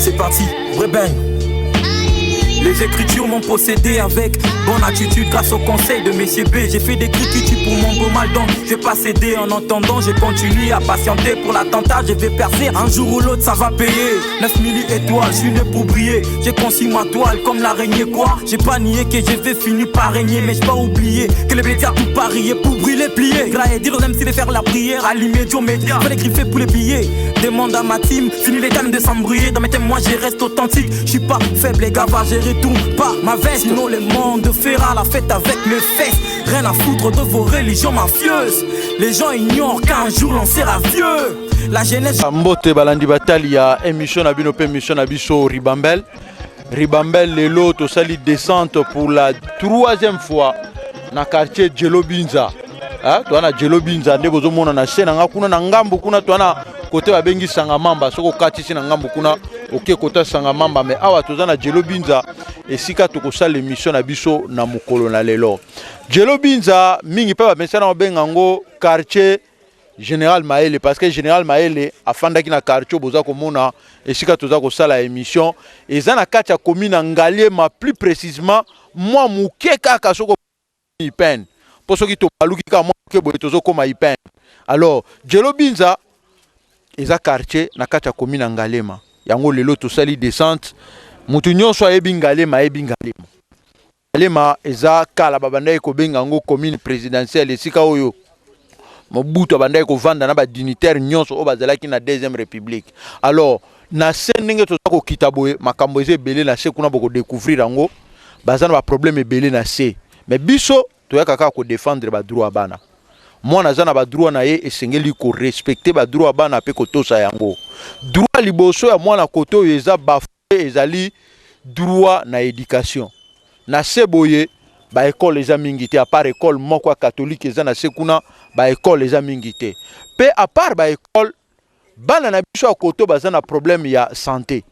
C'est parti, Rebeng. Les écritures m'ont possédé avec bonne attitude grâce au conseil de Messieurs B. J'ai fait des cris qui tuent pour mon beau mal, donc je vais pas céder. En entendant, j'ai continué à patienter pour l'attentat. Je vais percer un jour ou l'autre, ça va payer. 9000 étoiles, je suis né pour briller. J'ai conçu ma toile comme l'araignée, quoi. J'ai pas nié que je vais finir par régner, mais j'ai pas oublié que les médias tout parier pour brûler, plier. Grailler, dire aux MC de faire la prière, allumer Dieu média. Fallait griffer pour les billets. Demande à ma team, fini les thèmes de s'embrouiller. Dans mes thèmes, moi je reste authentique. Je suis pas faible, les gars, va gérer tout. Pas ma veste, sinon le monde fera la fête avec mes fesses. Rien à foutre de vos religions mafieuses. Les gens ignorent qu'un jour l'on sera vieux. La jeunesse. Mbote balandi batali ya émission na bino pe émission na biso Ribambel. Ribambel lelo tosali descente pour la troisième fois na quartier Djelo Binza. Ah, toa na Djelo Binza nde bozomona na se na nga kuna na ngambo kuna toa na kote babengi Sanga Mamba, soki okatisi na ngambo kuna oke kota Sanga Mamba, mais awa toza na Djelo Binza esika tokosala émission na biso na mokolo na lelo. Djelo Binza mingi mpe bamesana babenga yango quartier Général Maele, parce que Général Maele afandaki na quartier boza komona esika toza kosala émission eza na kati ya commune ya Ngaliema, plus précisément mwa moke kaka soko Ipene, mpo soki tobaluki kaka mwa moke boye tozokóma Ipene. Alors Djelo Binza eza quartier na kati ya commune ya Ngaliema. Yango lelo tosali descente. Motu nyonso ayebi Ngaliema, ayebi Ngaliema. Ngaliema eza kala babandaki kobenga yango commune présidentielle, esika oyo Mobutu abandaki kovanda na badignitaire nyonso oyo bazalaki na deuxième république. Alors na se ndenge toza kokita boye, makambo eza ebele na se kuna, bokodécouvrir yango. Baza na baproblème ebele na se, mais biso toyaka kaka kodéfendre badroit ya bana. Mwana aza na badroit na ye, esengeli korespecter badroit ya bana mpe kotosa yango. Droit liboso ya mwana kote oyo eza bafoué ezali droit na éducation. Na se boye baécole eza mingi te, à part école moko ya catholique eza na se kuna, baécole eza mingi te. Mpe à part baécole, bana na biso ya koto baza na problème ya santé.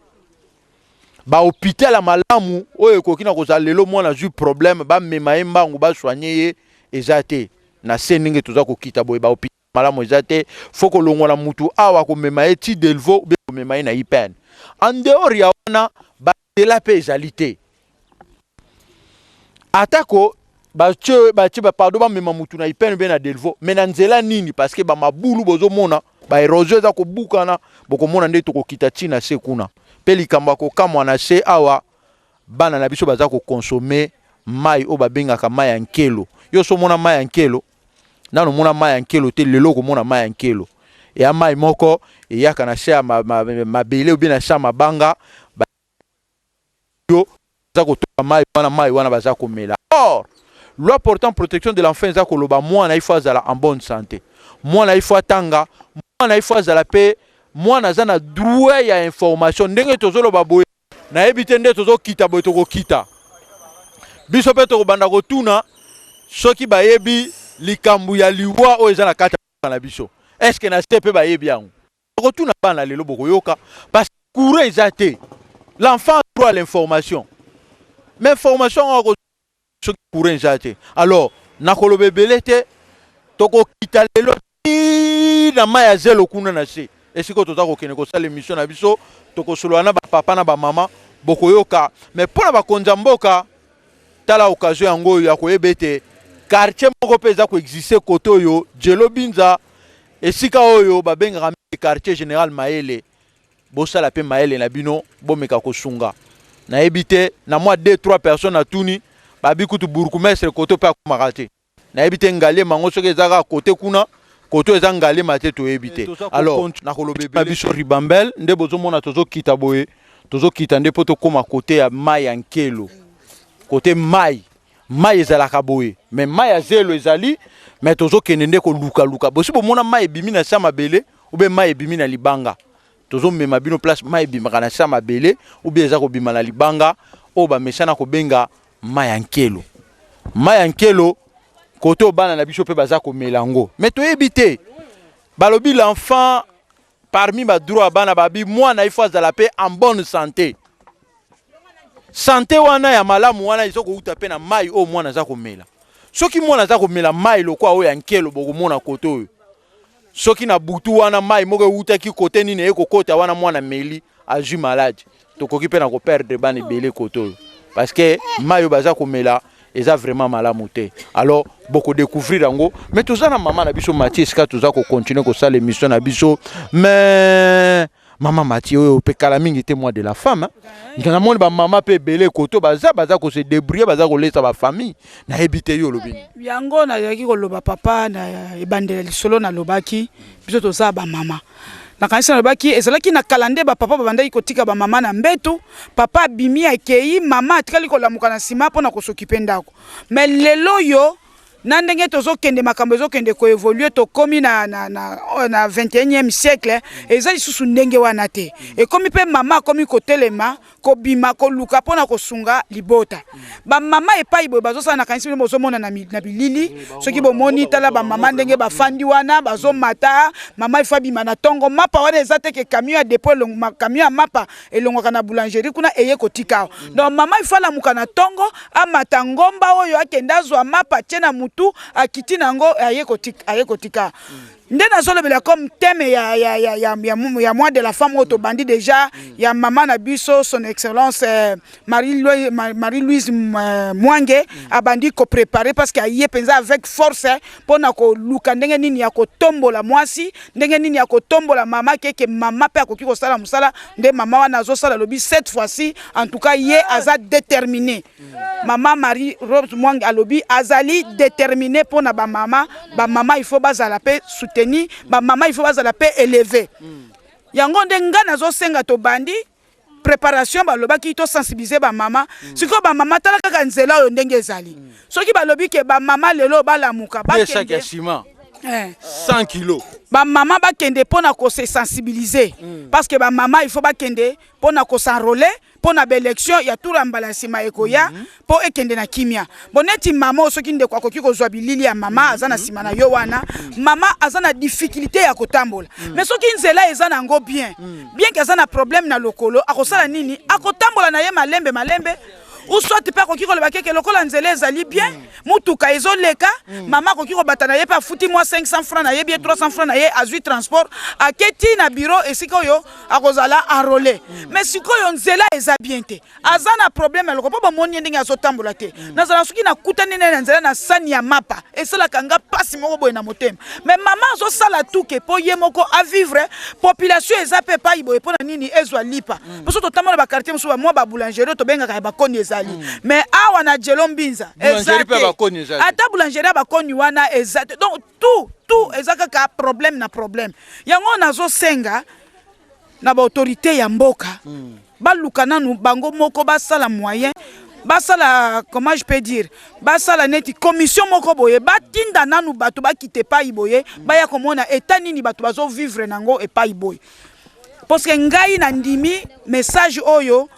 Bahôpital ya malamu oyo ekoki na kozala lelo mwana azwi problème, bamema ye mbangu, basoigner ye, eza te. Na se ndenge toza kokita boye, bahôpital malamu eza te. Faut kolongwa mutu awa komema ye ti Delvaux be komema ye na Ipene. En dehors ya wana, banzela mpe ezali te. Atako batie batie, pardon, bamema mutu na Ipene mpe na Delvaux, mais na nzela nini? Parce que bamabulu bozomona, baérosion eza kobukana. Bokomona nde tokokita ntina se kuna. Mpe likambo ya kokamwa, na se awa bana na biso baza koconsommer mai oyo babengaka mai ya nkelo. Yo so omona mai ya nkelo? Nano omona mai ya nkelo te. Lelo okomona mai ya nkelo. Eya mai moko eyaka na se ya mabele obi na se ya mabanga. Yo baza kotoka mai wana, mai wana baza komela. Or loi portant protection de l'enfant eza koloba mwana il faut azala en bonne santé, mwana il faut atanga, mwana il faut azala mpe mwana aza na droit ya information. Ndenge tozoloba boye, nayebi te nde tozokita boye, tokokita biso mpe tokobanda kotuna soki bayebi likambo ya liwa oyo eza na kati ya na biso. Est-ce na se mpe bayebi yango? Tokotuna bana lelo, bokoyoka. Parce que courant eza te. L'enfant a droit à l'information, mais information yango soki courant eza te. Alors nakoloba ebele te. Tokokita lelo ti na mai ya zelo kuna na se, esika toza kokende kosala émission na biso. Tokosolola na bapapa na bamama, bokoyoka. Mais mpo na bakonzi ya mboka, tala occasion yango oyo ya koyeba ete quartier moko mpe eza koexister kote oyo Djelo Binza, esika oyo babengaka quartier Général Mayele. Bosala mpe mayele na bino, bomeka kosunga. Nayebi te, na mwa 2 3 personnes atuni, babi kutu bourgmestre kote mpe akomaka te. Nayebi te Ngaliema yango soki eza kaka kote kuna, kote eza Ngaliema te, toyebi te. Alors nakoloba biso Ribambel nde bozomona tozokita boye, tozokita nde mpo tokóma kote ya mai ya nkelo. Kote mai ezalaka boye, mais mai ya zelo ezali, mais tozokende nde kolukaluka. Bosi bomona mai ebimi na se ya mabele ube mai ebimi na libanga? Tozomema bino place mai ebimaka na se ya mabele ube eza kobima na libanga, oyo bamesana kobenga mai ya nkelo. Mai ya nkelo kote oyo bana na biso mpe baza komela yango, mais toyebi te. Balobi l'enfant, parmi badroit ya bana, babi mwana il faut azala mpe en bonne santé. Santé wana ya malamu wana eza kouta mpe na mai oyo mwana aza komela. Soki mwana aza komela mai lokwa oyo ya nkelo, bokomona kote oyo, soki na butu wana mai moko ewutaki kote nini eye kokota wana, mwana meli, azwi maladie. Tokoki mpe na koperdre bana ebele kote oyo, parce que mai oyo baza komela eza vraiment malamu te. Alors bokodécouvrir yango. Mais toza na mama na biso Matie, esika toza kocontinue kosala émission na biso. Mais mama Matie, oyo mpe kala mingi te mois de la femme, namoni bamama mpe ebele koto baza kose débrouiller, baza kolesa bafamille. Nayebi te, yo olobi nini? Yango nazalaki koloba, papa, na ebandela lisolo nalobaki, biso toza bamama. Nakanisi nalobaki ezalaki na kala nde bapapa babandaki kotika bamama na mbetu. Papa abimi, akei, mama atikali kolamuka na nsima mpona kosokipe ndako. Mais lelo oyo, na ndenge tozokende, makambo ezokende koévoluer, tokómi na 21e siècle, eza lisusu ndenge wana te. Ekomi mpe mama akomi kotelema, kobima, koluka mpona kosunga libota. Bamama epai boye bazosala, nakanisi bino bozomona na bilili. Soki bomoni, tala bamama ndenge bafandi wana, bazomata. Mama ifo abima na ntongo, mapa wana eza te ke camion ya dépôt, camion ya mapa elongwaka na boulangerie kuna, eye kotika awa. Donc mama ifo alamuka na ntongo, amata ngomba oyo, akende azwa mapa, tie na mutu, akiti na yango, aye kotika. Nde nazolobela comme thème ya mois de la femme oyo tobandi déjà, ya mama na biso, son excellence Marie-Louise Mwange, abandi kopréparer, parce que aye mpenza avec force mpona koluka ndenge nini ya kotombola mwasi, ndenge nini ya kotombola mama, keke mama mpe akoki kosala mosala nde mama wana azosala. Alobi cette fois-ci, en tout cas, ye aza déterminé. Mama Marie Rose Mwange alobi azali déterminé mpona bamama. Bamama il faut bazala mpe soutenir, bamama il faut bazala mpe élevé. Yango nde nga nazosenga, tobandi préparation. Balobaki tosensibiliser bamama. Sikoyo bamama, tala kaka nzela oyo ndenge ezali. Soki balobi ke bamama lelo balamuka, bakende ya ciment 100 kilo. Bamama bakende mpona kose sensibiliser, parce que bamama il faut bakende mpona kos'enrôler mpo na baélection ya tour ya mbala ya nsima ekoya, mpo ekende na kimia. Bon, neti mama oyo, soki ndeko akoki kozwa bilili ya mama aza na nsima na yo wana, mama aza na difficulté ya kotambola. Mais soki nzela eza nango bien, bien ke aza na problème na lokolo, akosala nini? Akotambola na ye malembe malembe, ou soit mpe akoki koloba keke lokola nzela ezali bien, mutuka ezoleka, mama akoki kobata na ye mpe afuti mwa 500 francs na ye, bien 300 francs na ye, azwi transport, aketi na bureau esika oyo akozala enrôlé. Mais sikoyo nzela eza bien te, aza na problème ya loko, mpo bomoni ye ndenge azotambola te. Nazala soki nakutani nde na nzela na sani ya mapa, esalaka nga mpasi moko boye na motema. Mais mama azosala tuke mpo ye moko avivre. Population eza mpe epai boye mpo na nini? Ezwa lipa. Mpo so totambola baquartier mosusu, bamwa baboulangerie oyo tobengaka ya bakoni ezali, mais awa na Djelo Mbinza eza Boulangerie mpe ya te. bakoni eza te. Ata boulangerie ya bakoni wana eza te. Donc tout, tout eza kaka problème na problème. Yango nazosenga na baautorité ya mboka, baluka nanu bango moko basala moyen, basala, comment je peux dire, basala neti commission moko boye, batinda nanu bato bakita epai boye, baya komona eta nini bato bazovivre nango epai boye. Parce que ngai nandimi message oyo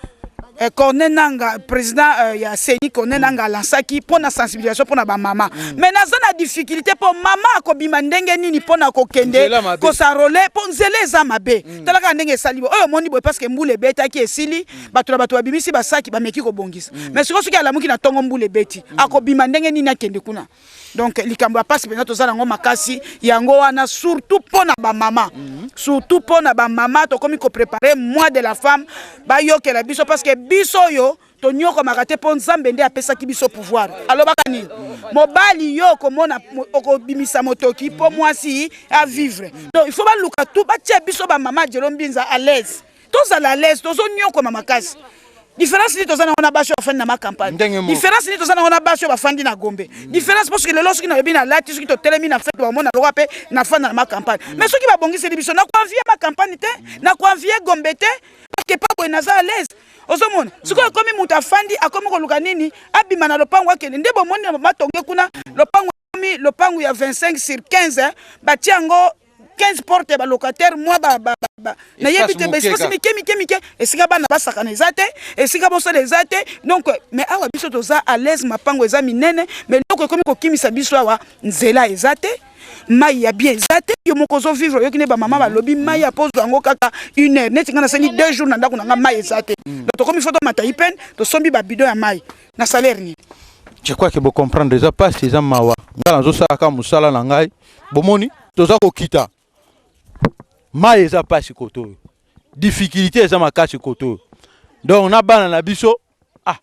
Corneille Nanga, président ya CENI, Corneille Nanga alansaki mpo na sensibilisation mpo na bamama. Mais naza na difficulté, mpo mama akobima ndenge nini mpo na kokende Nzela mabe. kos'enrôler? Mpo nzela eza mabe. Tala kaka ndenge esali boye. Oyo omoni boye, parce que mbula ebetaki, esili, bato na bato babimisi basaki, bameki kobongisa. Mais sikoyo soki alamuki na ntongo, mbula ebeti, akobima ndenge nini akende kuna? Donc likambo ya pasi mpenza toza nango makasi yango wana, surtout mpo na bamama, surtout mpo na bamama. Tokomi kopréparer mois de la femme, bayokela biso, parce que biso oyo tonyokomaka te, mpo Nzambe nde apesaki biso pouvoir. Alobaka nini? Mobali, yo okomona, okobimisa motoki mpo mwasi avivre. Donc il faut baluka tu batia biso bamama Djelo Mbinza à l'aise, tozala à l'aise. Tozonyokoma makasi. Différence nini toza nango na basi oyo bafandi na macampagne? Ndenge moko. Différence nini toza nango na basi oyo bafandi na Gombe? Différence, parce que lelo soki nalobi nalati, soki totelemi na fête, bamona lokola mpe nafanda na macampagne. Mais soki babongiseli biso, nakoenvier macampagne te, nakoenvier Gombe te, parce que pa boye naza à l'aise. Ozomona sikoyo ekomi moto afandi, akomi koluka nini? Abima na lopango, akende nde bomoni matonge kuna. Lopango ekomi lopango ya 25 sur 15, batia yango 15 porte ya balocataire, mwa nayebi te, baespace mike mike mike, esika bana basakana eza te, esika bosala eza te. Donc mais awa biso toza à l'aise, mapango eza minene. Mais eloko ekomi kokimisa biso awa, nzela eza te, mai ya bien eza te. Yo moko ozovivre, oyoki nde bamama balobi mai ya pozwa yango kaka une heure. Neti ngai nasali 2 jours na ndako na nga, mai eza te. Donc tokomi fo tomata ipene, tosombi babidon ya mai na salaire nini? Je crois que bocomprendre, eza mpasi, eza mawa. Ngai nazosalaka mosala na ngai, bomoni toza kokita, mai eza mpasi kote oyo, difficulté eza makasi kote oyo. Donc na bana na biso, ah,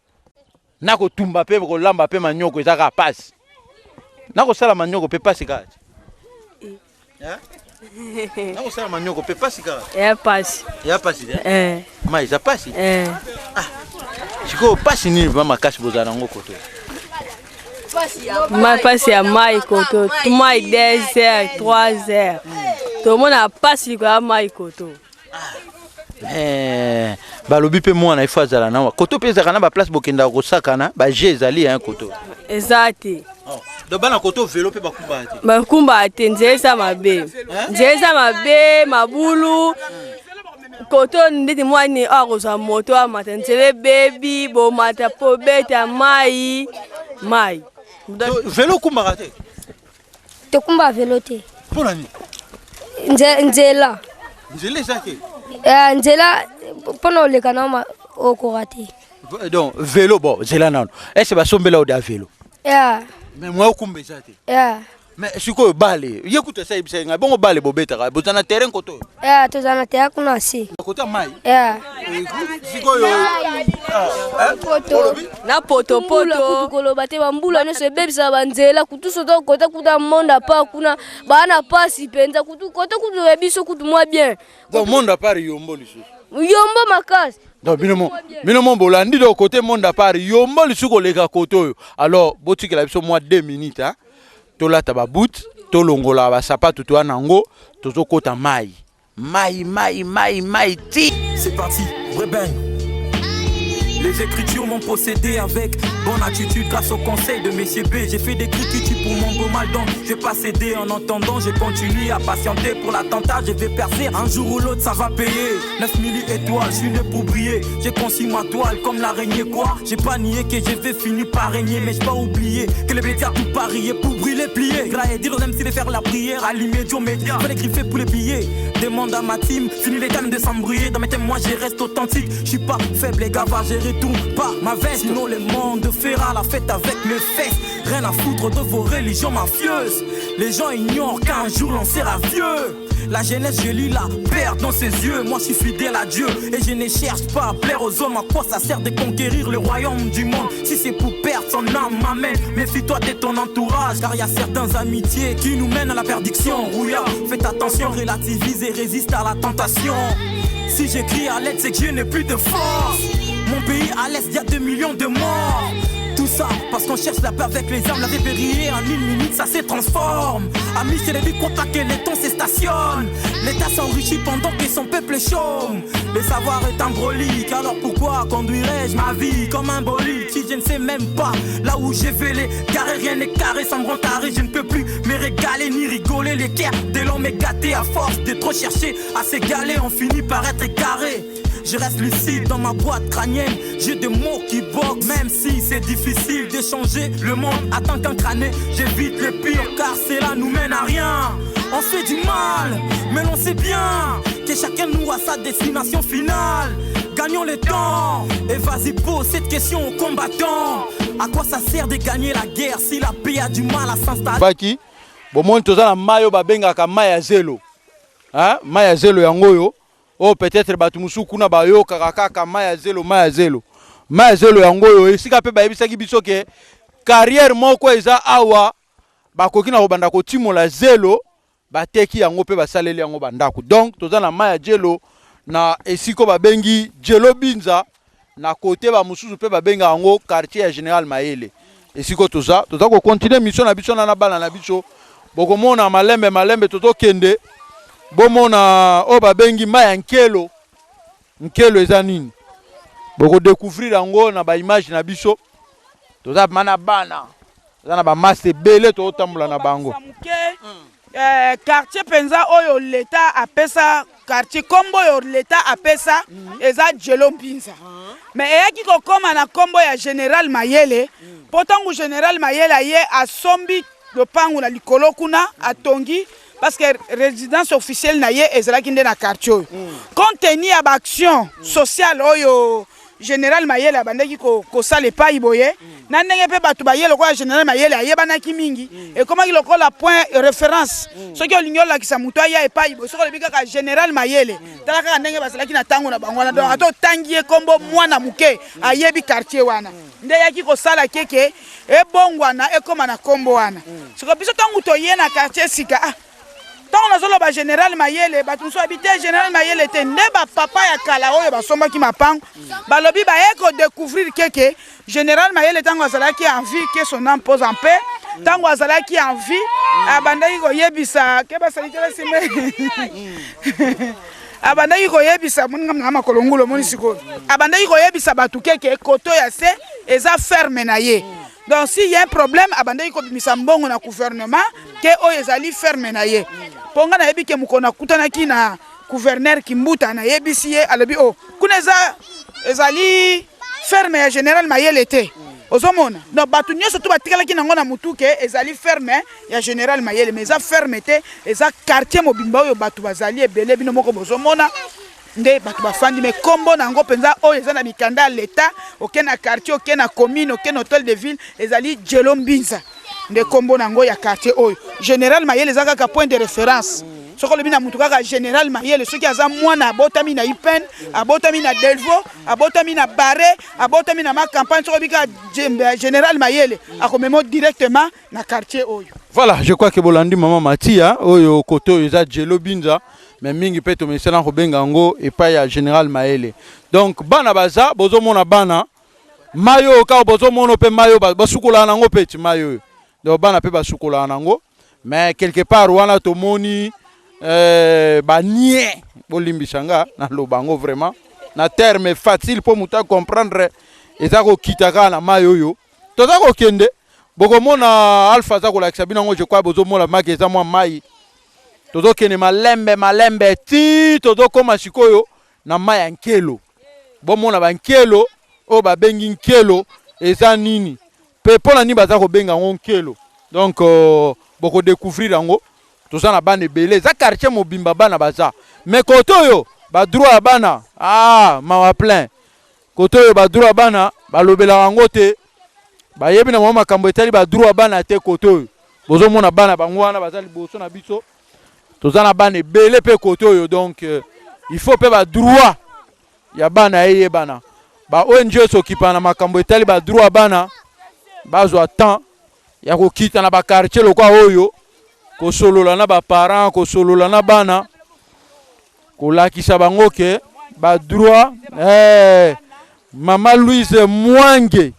nakotumba mpe kolamba mpe manioko eza kaka pasi, nakosala manioko mpe pasi kaka te. Nakosala manioko mpe pasi kaka. Ya pasi. Ya pasi te? Eh. Ma eza pasi. Eh. Ah, sikoyo pasi nini vraiment makasi bozala nango koto? Ma pasi ya mai koto, mai 2 heures, 3 heures, tomona pasi likolo ya mai koto. Eh, balobi mpe mwana ifo azala nawa koto mpe ezalaka na baplace bokendaka kosakana baje ezali ya koto? Eza te. Oh. Donc bana koto velo mpe bakumbaka te? Bakumbaka te, nzela eza mabe, nzela eza mabe, mabulu koto. Ndeti mwani oyo akozwa moto amata, nzela ebebi, bomata mpo beta mai mai. Velo okumbaka te? Tokumba velo te. Mpo na nini? Nzela. Nzela eza te? Nzela mpona oleka na okoka te. Donc velo, bon, nzela nano ese basombela oda velo? Yeah. Mais mwa okumba eza te? Yeah. Mais sikoyo bale ye kutu esa yebisaki ngai bongo, bale bobetaka, boza na terrain koto oyo? Yeah, toza na terrain kuna se. Kota mai? Yeah. Sikoyo Poto. Na potopoto. Kutu koloba te, bambula nyonso ebebisaka banzela. Kutu soto kota kuta monde apa kuna baa na pasi mpenza. Kutu kota kutu ya biso kutu mwa bien. Donc monde à part yombo lisusu? Yombo makasi. Donc bino mo bolandi, donc côté monde à part yombo lisusu koleka kote oyo. Alors botikela biso mwa 2 minutes, hein? Tolata baboot, tolongola basapatu toya nango, tozokota mai mai mai mai mai ti. C'est parti, vrai bang. Les écritures m'ont possédé avec bonne attitude grâce au conseil de Messieurs B. J'ai fait des cris qui tuent pour mon beau mal, donc je vais pas céder. En attendant, je continue à patienter pour l'attentat. Je vais percer un jour ou l'autre, ça va payer. 9000 étoiles, je suis né pour briller. J'ai conçu ma toile comme l'araignée, quoi. J'ai pas nié que je vais finir par régner, mais j'ai pas oublié que les médias tout parier pour brûler, plier. Grailler, dire aux MC de faire la prière, allumer Dieu média. Fallait griffer pour les billets. Demande à ma team, fini les thèmes de s'embrouiller. Dans mes thèmes, moi je reste authentique. Je suis pas faible, les gars, va gérer tout, pas ma veste. Sinon, le monde fera la fête avec mes fesses. Rien à foutre de vos religions mafieuses. Les gens ignorent qu'un jour l'on sera vieux. La jeunesse, je lis la perte dans ses yeux. Moi, je suis fidèle à Dieu et je ne cherche pas à plaire aux hommes. À quoi ça sert de conquérir le royaume du monde si c'est pour perdre son âme? Amen. Méfie-toi de ton entourage, car il y a certaines amitiés qui nous mènent à la perdition. Rouya, faites attention, relativise et résiste à la tentation. Si j'écris à l'aide, c'est que je n'ai plus de force. Mon pays à l'est, il y a 2 millions de morts. Tout ça parce qu'on cherche la paix avec les armes. La vie en une minute, ça se transforme. Amis, c'est les vies croient pas que les temps se stationnent. L'État s'enrichit pendant que son peuple chôme. Le savoir est un brolique, alors pourquoi conduirais-je ma vie comme un bolide si je ne sais même pas là où je vais les carré? Rien n'est carré, sans me carré, je ne peux plus me régaler ni rigoler. L'équerre de l'homme est gâté à force de trop chercher à s'égaler. On finit par être égaré. Je reste lucide dans ma boîte crânienne. J'ai des mots qui boxent, même si c'est difficile de changer le monde. À tant qu'un crâné, j'évite le pire car cela nous mène à rien. On se fait du mal, mais l'on sait bien que chacun nous a sa destination finale. Gagnons le temps et vas-y, pose cette question aux combattants. À quoi ça sert de gagner la guerre si la paix a du mal à s'installer? Baki bomoni, toza na mai oyo babengaka mai ya zelo. Hein? Mai ya zelo yango oyo, oyo peut-être bato mosusu kuna bayokaka kaka mai ya zelo, mai ya zelo, mai ya zelo yango oyo. Esika mpe bayebisaki biso ke carrière moko eza awa, bakoki na kobanda kotimola zelo, bateki yango mpe basaleli yango bandako. Donc toza na mai ya jelo na esika oyo babengi Jelo Binza, na kote bamosusu mpe babengaka yango quartier ya Général Mayele. Esika oyo toza kocontinuer mission na biso na bana na biso. Bokomona malembe malembe tozokende, bomona oyo babengi mai ya nkelo. Nkelo eza nini? Bokodécouvrir yango na baimage na biso. Toza ma na bana, toza na bamasa ebele, tozotambola na bango. Moke quartier mpenza oyo leta apesa quartier, nkombo oyo leta apesa eza Jelo Mbinza, mais eyaki kokóma na nkombo ya Général Mayele, mpo ntango Général Mayele aye, asombi lopango na likolo kuna, atongi, parce que résidence officielle na ye ezalaki nde na quartier oyo. Compte tenu ya baaction sociale oyo Général Mayele abandaki kosala epai boye. Na ndenge mpe bato baye lokola général Mayele ayebanaki mingi, ekomaki lokola point référence. Soki olingi olakisa moto aya epai boye, soki olobi kaka général Mayele, tala kaka ndenge bazalaki na ntango na bango wana. Donc ata otangi ye nkombo, mwana moke ayebi quartier wana. Nde eyaki kosala keke ebongwana, ekóma na nkombo wana. Siko biso ntango toye na quartier sika, ah, ntango nazoloba général Mayele, bato mosusu babi te, général Mayele te. Nde bapapa ya kala oyo basombaki mapango balobi baye kodécouvrir keke général Mayele, ntango azalaki en vie, que son âme pose en paix, ntango azalaki en vie, abandaki koyebisa ke basali te basime, abandaki koyebisa moninga na makolo ngulu. Omoni sikoyo, abandaki koyebisa bato keke koto ya se eza ferme na ye. Donc s'il y a un problème, abandaki kobimisa mbongo na gouvernement ke oyo ezali ferme na ye. Mpo nga nayebi ke mokolo nakutanaki na gouverneur Kimbuta, nayebisi ye, alobi o kuna eza ezali ferme ya général Mayele te. Ozomona, donc bato nyonso to batikalaki nango na mutu ke ezali ferme ya général Mayele, mais eza ferme te, eza quartier mobimba oyo bato bazali ebele. Bino moko bozomona nde bato bafandi, mais nkombo na yango mpenza oyo eza na mikanda ya leta, oke na quartier, oke na commune, oke na hôtel de ville, ezali Djelo Mbinza, nde nkombo na yango ya quartier oyo. Général Mayele eza kaka point de référence. Soki olobi na mutu kaka général Mayele, soki aza mwana abotami na Ipen, abotami na Delvo, abotami na Bare, abotami na Macampagne, soki olobi kaka général Mayele, akomema directement na quartier oyo. Voilà, je crois que bolandi mama Matia. Oyo kote oyo eza Djelo Binza, mais mingi mpe tomesana kobenga yango epai ya général Mayele. Donc bana baza, bozomona bana, mai oyo kaka bozomona mpe mai oyo basukolaka nango mpe ti mai oyo. Donc bana mpe basukolaka nango, mais quelque part wana tomoni banie, bolimbisa nga naloba yango vraiment na terme facile mpo moto acomprendre, eza kokita kaka na mai oyo. Toza kokende, bokomona Alpha aza kolakisa bino yango. Je crois bozomona maki eza mwa mai. Tozokende malembe malembe ti tozokóma sikoyo na mai ya nkelo. Bomona bankelo oyo babengi nkelo eza nini mpe mpo na nini baza kobenga yango nkelo. Donc bokodécouvrir yango. Toza na bana ebele, eza quartier mobimba, bana baza. Mais kote oyo badroit ya bana, ah, mawa plein. Kote oyo badroit ya bana balobelaka yango te, bayebi na mwa makambo etali badroit ya bana te. Kote oyo bozomona bana bango wana baza liboso na biso, toza na bana ebele mpe kote oyo. Donc il faut mpe badroit ya bana eyebana. Ba ONG oyo na makambo etali badroit ya bana bazwa temps ya kokita na baquartier lokwa oyo, kosolola na baparent, kosolola na bana, kolakisa bango ke badroit. Mama Louise Mwange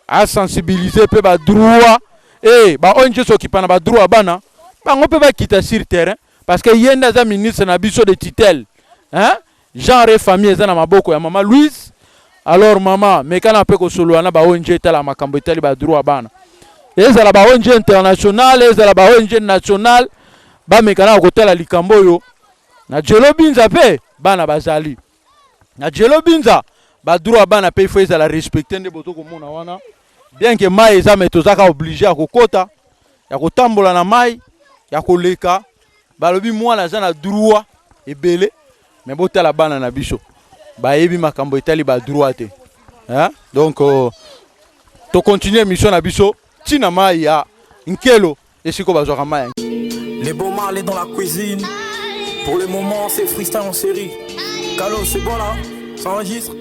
asensibiliser mpe badroit e ba ONG sokipa na badroit ya bana, bango mpe bakita sur terrain, parce que ye nde aza ministre na biso de tutelle, hein? Genre et famille eza na maboko ya mama Louise. Alors mama, mekana mpe kosolola na ba ONG etala makambo etali badroit ya bana, ezala ba ONG international, ezala ba ONG national, bamekana kotala likambo oyo na Djelo Binza. Mpe bana bazali na Djelo Binza, badroit ya bana mpe ifo ezala respecté. Nde bozo komona wana, bien que mai eza, mais tozaka obligé ya kokota, ya kotambola na mai, ya koleka. Balobi mwana aza na droit ebele, mais botala bana na biso, bayebi makambo etali badroit te, hein? Donc tocontinue émission na biso ntina mai ya nkelo, esika bazwaka mai ya Les beaux est dans la cuisine. Pour le moment, c'est freestyle en série. Carlos, c'est bon là? Ça enregistre?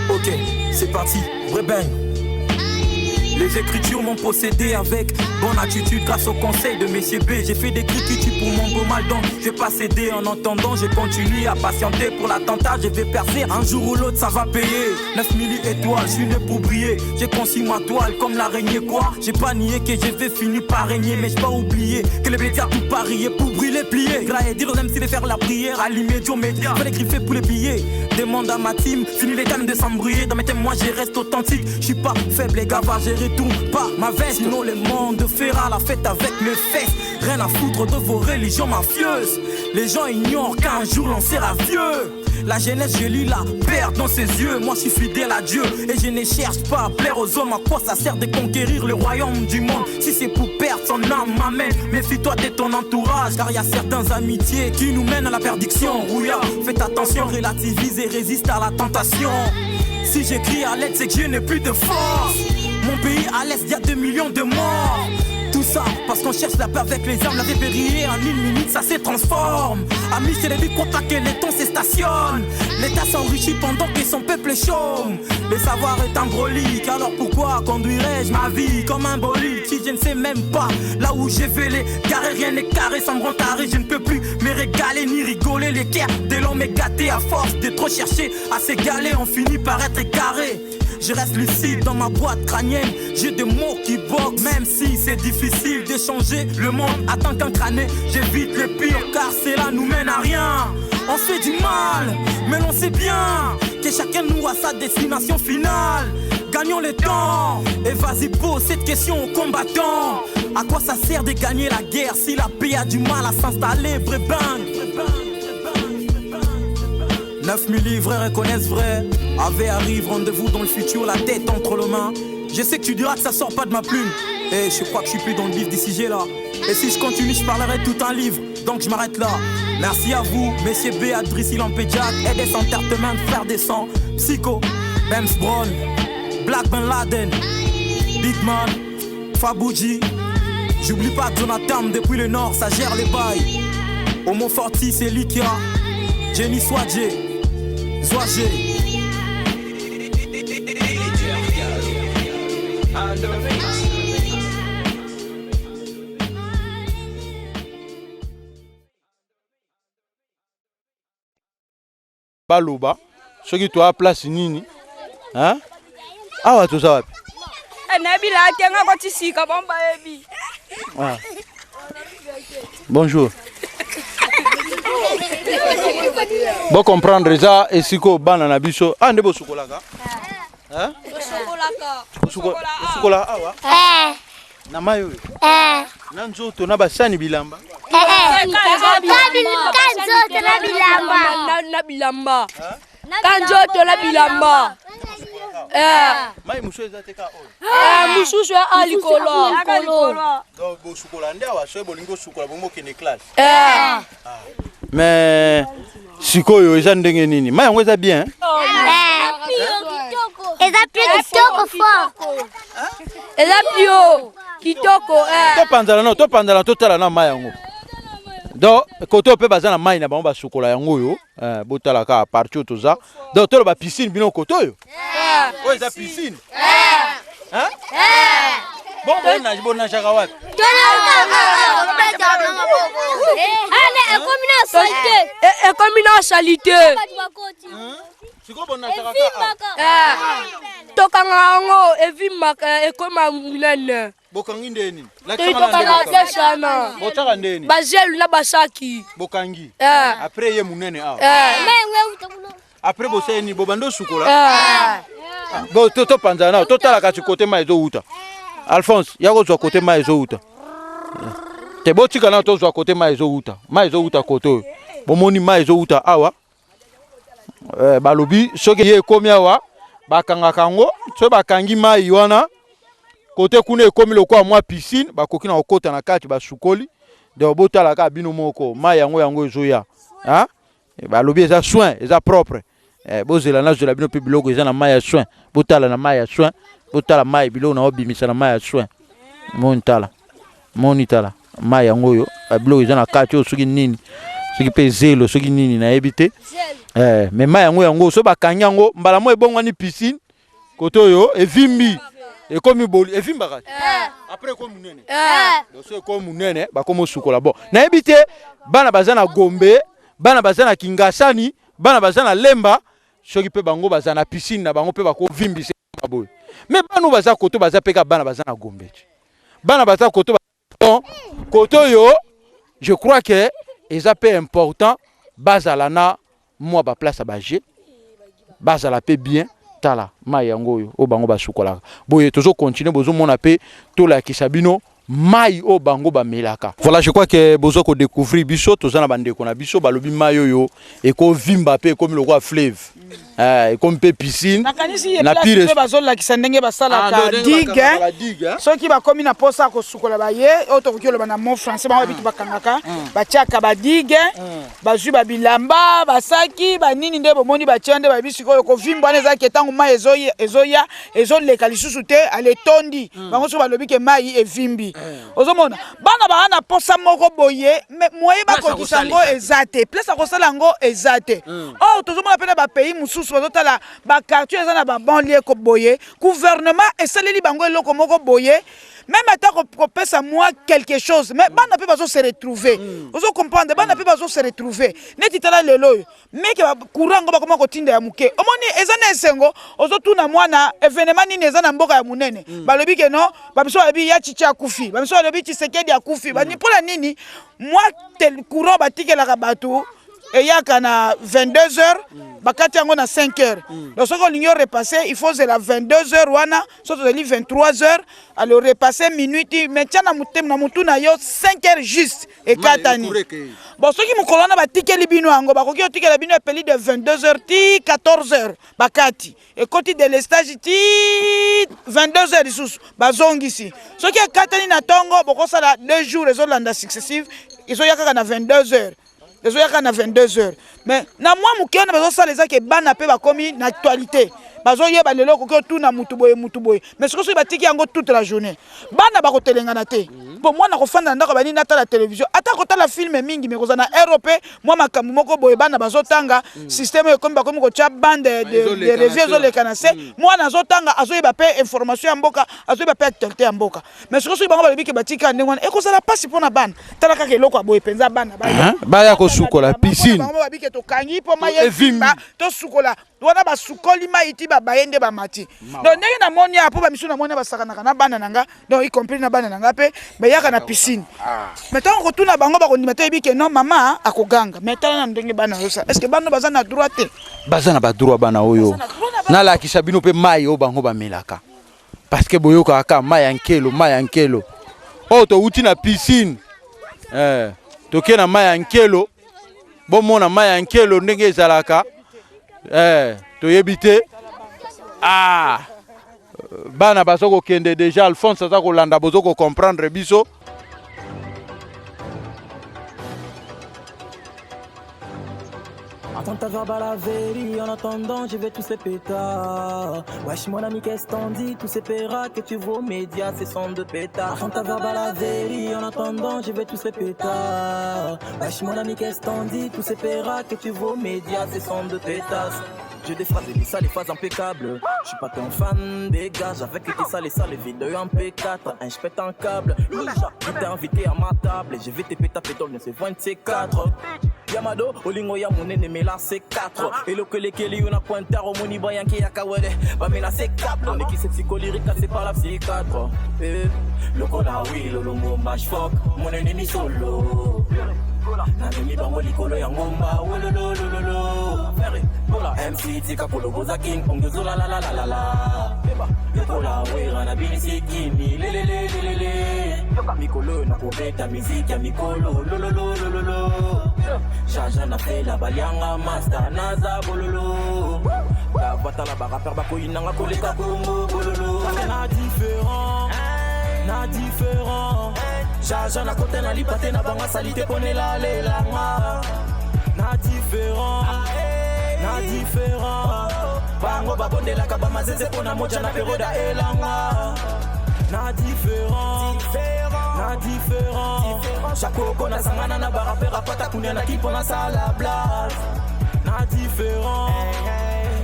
Ok, c'est parti. Vrai bang. Les écritures m'ont possédé avec bonne attitude grâce au conseil de Messieurs B. J'ai fait des cris qui tuent pour mon beau mal, donc je vais pas céder. En entendant, je continue à patienter pour l'attentat. Je vais percer un jour ou l'autre, ça va payer. 9000 étoiles, je suis né pour briller. J'ai conçu ma toile comme l'araignée, quoi. J'ai pas nié que je vais finir par régner, mais j'ai pas oublié que les médias tout parier pour brûler, plier. Grailler, dire aux MC de faire la prière, allumer Dieu média. Fallait griffer pour les billets. Demande à ma team, fini les thèmes de s'embrouiller. Dans mes thèmes, moi je reste authentique. Je suis pas faible, les gars, va, je retourne pas ma veste. Sinon, le monde fera la fête avec mes fesses. Rien à foutre de vos religions mafieuses. Les gens ignorent qu'un jour l'on sera vieux. La jeunesse, je lis la perte dans ses yeux. Moi, je suis fidèle à Dieu et je ne cherche pas à plaire aux hommes. À quoi ça sert de conquérir le royaume du monde si c'est pour perdre son âme? Amen. Méfie-toi de ton entourage, car y a certaines amitiés qui nous mènent à la perdition. Rouya, faites attention, relativise et résiste à la tentation. Si j'écris à l'aide, c'est que je n'ai plus de force. Mon pays à l'est, y a 2 millions de morts. Tout ça parce qu'on cherche la paix avec les armes. La vie en une minute, ça se transforme. Amis, c'est les vies croient pas que les temps se stationnent. L'État s'enrichit pendant que son peuple chôme. Le savoir est embolique, alors pourquoi conduirais-je ma vie comme un bolide si je ne sais même pas là où j'ai vais les carré, rien n'est carré, sans me taré, je ne peux plus me régaler ni rigoler. L'équerre de l'homme est gâté à force de trop chercher à s'égaler, on finit par être égaré. Je reste lucide dans ma boîte crânienne. J'ai des mots qui boxent, même si c'est difficile de changer le monde. Attends qu'un crâné, j'évite le pire car cela nous mène à rien. On se fait du mal, mais l'on sait bien que chacun nous a sa destination finale. Gagnons le temps et vas-y pose cette question aux combattants. À quoi ça sert de gagner la guerre si la paix a du mal à s'installer, Brébin 9000 livreurs reconnaissent vrai. AV arrive, rendez-vous dans le futur, la tête entre les mains. Je sais que tu diras que ça sort pas de ma plume. Et je crois que je suis plus dans le vif du sujet là. Et si je continue, je parlerai tout un livre. Donc je m'arrête là. Merci à vous, messieurs Béatrice, Ilampédiac, Edes Entertainment, Frère des Sangs, Psycho, Bems Brown, Black Ben Laden, Big Man, Fabouji. J'oublie pas Jonathan depuis le nord, ça gère les bails. Homo Fortis et Likia, Jenny Swadje, Zouagé. Baloba soki toa place nini hein? Awa toza wapi? Nayebi la te nga koti sika bango bayebi. Ah. Bonjour. Bo comprendre eza esika oyo bana na biso ah nde bosukolaka Hein? Bosukolaka awa Eh. na mai oyo Eh. na nzoto na basani bilamba Eh. Ka nzoto na bilamba. Na bilamba. Ka nzoto na bilamba. Eh. Mai mosusu eza te ka oyo. Eh, mosusu ya a likolo. Donc bosukola nde awa soki bolingi kosukola bongo bokende classe. Eh. Mais sikoyo eza ndenge nini? Mai yango eza bien? Eza pio kitoko fort. Eza pio kitoko. Eh. Topanzana no, topanzana totala na mai yango. Donc kote oyo mpe baza na mai na bango basukola yango oyo eh, botala kaka parti oyo toza. Donc toloba piscine bino kote oyo. Oyo eza piscine. Hein? Bon, bonajaka wapi? Ekomi na salite. Ekomi na salite. Sikoyo bonajaka kaka awa. Tokanga yango evimbaka ekoma monene. Bokangi nde nini? Tokanga desana. Botiaka nde nini? Bazelu na basaki. Bokangi. Eh. Après ye monene awa. Eh. Après bosali nini? Bobanda osukola? Eh. Bo topanzana nao, totala kasi kote mai ezowuta. Alphonse, ya kozwa kote mai ezowuta. Te botika nao tozwa kote mai ezowuta. Mai ezowuta kote oyo. Bomoni mai ezowuta awa. Eh, balobi soki ye ekomi awa bakangaka yango, soki bakangi mai wana kote kuna ekomi lokola mwa piscine, bakoki na kokota na kati basukoli. Donc botala kaka bino moko mai yango yango ezoya. Hein? Balobi eza soin, eza propre. Eh, bozela nazwela bino mpe biloko eza na mai ya soin. Botala na mai ya soin, botala mai biloko na obimisa na mai ya soin. Moni tala. Moni tala mai yango oyo, biloko eza na kati oyo soki nini, soki mpe zelo soki nini nayebi te. Eh, mais mai yango yango soki bakangi yango mbala moko ebongwani piscine kote oyo evimbi ekomi boli evimbaka après ekomi monene. Donc soki ekomi monene bakomi osukola. Bon, nayebi te bana baza na Gombe, bana baza na Kingasani, bana baza na Lemba, soki mpe bango baza na piscine na bango mpe bakovimbisa boye. Mais bana oyo baza koto baza mpe kaka bana baza na Gombe te. Bana baza koto bon, koto oyo je crois que eza mpe important bazala na mwa ba place ya ba jeu, bazala mpe bien. Tala mai yango oyo oyo bango basukolaka boye. Tozo continuer, bozomona mpe tolakisa bino mai oyo bango bamelaka. Voilà, je crois que bozo ko découvrir biso toza na bandeko na biso balobi mai oyo ekovimba mpe ekomi lokola fleuve. Eh, ekomi mpe piscine. Nakanisi ye Na place pire mpe bazolakisa ndenge basalaka Ah, ndenge digue. bakangaka ba digue, hein? Soki bakomi na posa ya kosukola baye oyo tokoki oloba na mot français, bango babitu bakangaka, batiaka badigue, bazwi babilamba, basaki, banini, nde bomoni batia nde bayebi sikoyo kovimba wana ezalaki ntango mai ezoya ezoleka lisusu te, ale etondi bango. Soki balobi ke mai evimbi, ozomona bana baa na posa moko boye, mais moye bakokisa yango eza te, place ya kosala yango eza te. Or tozomona mpe na bapays mosusu, bazotala baquartier eza na babanlieue ko boye, gouvernement esaleli bango eloko moko boye, même ata kopesa mwa quelque chose, mais bana mpe bazo se retrouver. Ozo comprendre, bana mpe bazo se retrouver. Neti tala lelo oyo meke courant yango bakoma kotinda ya moke, omoni eza na esengo. Ozotuna mwana événement nini eza na mboka ya monene, balobi ke non, babiso balobi ya Chichi akufi, babiso balobi Tshisekedi akufi. Bani mpona nini? Mwa courant batikelaka bato eyaka na 22 heures, bakati yango na 5 heures. Donc soki olingi orepasser, il faut ozela 22 heures wana. So tozali 23 heures, alors repasser minuit, mais tia na motema na motu na yo 5 heures juste ekatani. Bon, soki mokolo wana batikeli bino yango, bakoki kotikela bino epeli de 22 heures ti 14 heures, bakati, ekoti délestage ti 22 heures lisusu bazongisi. Soki ekatani na ntongo, bokosala 2 jours ezolanda successive, ezoya kaka na 22 heures, ezoya kaka na 22 heures. Mais na mwa moke wana bazosala, eza ke bana mpe bakomi na actualité, bazoyeba lelo okoki otuna mutu boye, mutu boye. Mais soki batiki yango toute la journée, bana bakotelengana te, mpo mwana kofanda na ndako banini, atala télévision, ata kotala film mingi, mais kozala na heure mpe mwa makambo moko boye bana bazotanga. Système oyo ekomi, bakomi kotya bande de revue ezoleka na se, mwana azotanga, azoyeba mpe information ya mboka, azoyeba mpe actualité ya mboka. Mais soki bango balobi ke batika ndenge wana, ekozala mpasi mpo na bana. Tala kaka eloko ya boye mpenza, bana baya kosukola piscine. Bango babi ke tokangi mpo mai evimba, tosukola wana. Basukoli mai ti babaye nde bamati. Donc ndenge namoni ya mpo bamisu, namoni basakanaka na bana na nga, donc y compris na bana na nga mpe bayaka na piscine. Mais ntango kotuna bango, bakondima te, yebi ke non, mama akoganga. Mais tala na ndenge bana azosala, est ce que bana baza na droit te? Baza na badroit bana oyo. Nalakisa bino mpe mai oyo bango bamelaka, parce que boyokaka kaka mai ya nkelo, mai ya nkelo. Oyo towuti na piscine, toke na mai ya nkelo. Bomona mai ya nkelo ndenge ezalaka. Toyebi te. Ah, bana baza kokende déjà. Alphonse aza kolanda, bozo kocomprendre biso. Attends ta à la veille, en attendant je vais tous les pétards. Wesh mon ami, qu'est-ce t'en dis? Tous ces péras que tu vois aux médias, ce sont de pétards. Attends ta à la veille, en attendant je vais tous les pétards. Wesh mon ami, qu'est-ce t'en dis? Tous ces péras que tu vois aux médias, ce sont de pétasses. J'ai des phrases et des sales, des phrases impeccables. Je suis pas ton fan, dégage avec tes sales et sales vidéos en P4. Un, je pète un câble. Je t'ai invité à ma table et je vais te péter pétole, ne c'est 24. Yamado, olingo ya monene mela C4. Eloko elekeli yo na pointar, omoni bayanke ya kawele bamela C4. Oneki se psycholyrique, c'est par la psychiatre. Eh, lokola wilo longomba shfok monene misolo, namemi bango likolo ya ngomba wolololololo. MC tika koloboza king ongezolalalalala lokola wera na binisi kimi lelelelelele. Mikolo oyo nakobeta miziki ya mikolo lolololololo. Jaja na fela balianga master naza bololo, batala barapeur bakoyinanga koleka kongo bololo. Na différent, na différent, jaja na kota na lipa te na bango asali te mpo nelalelanga. Na différent, na différent, bango babondelaka bamazeze mpo na moja na periode ya elanga. Na différent, na différent, chakoko nasangana na barapeur apata kunia na kipo nasala blague. Na différent,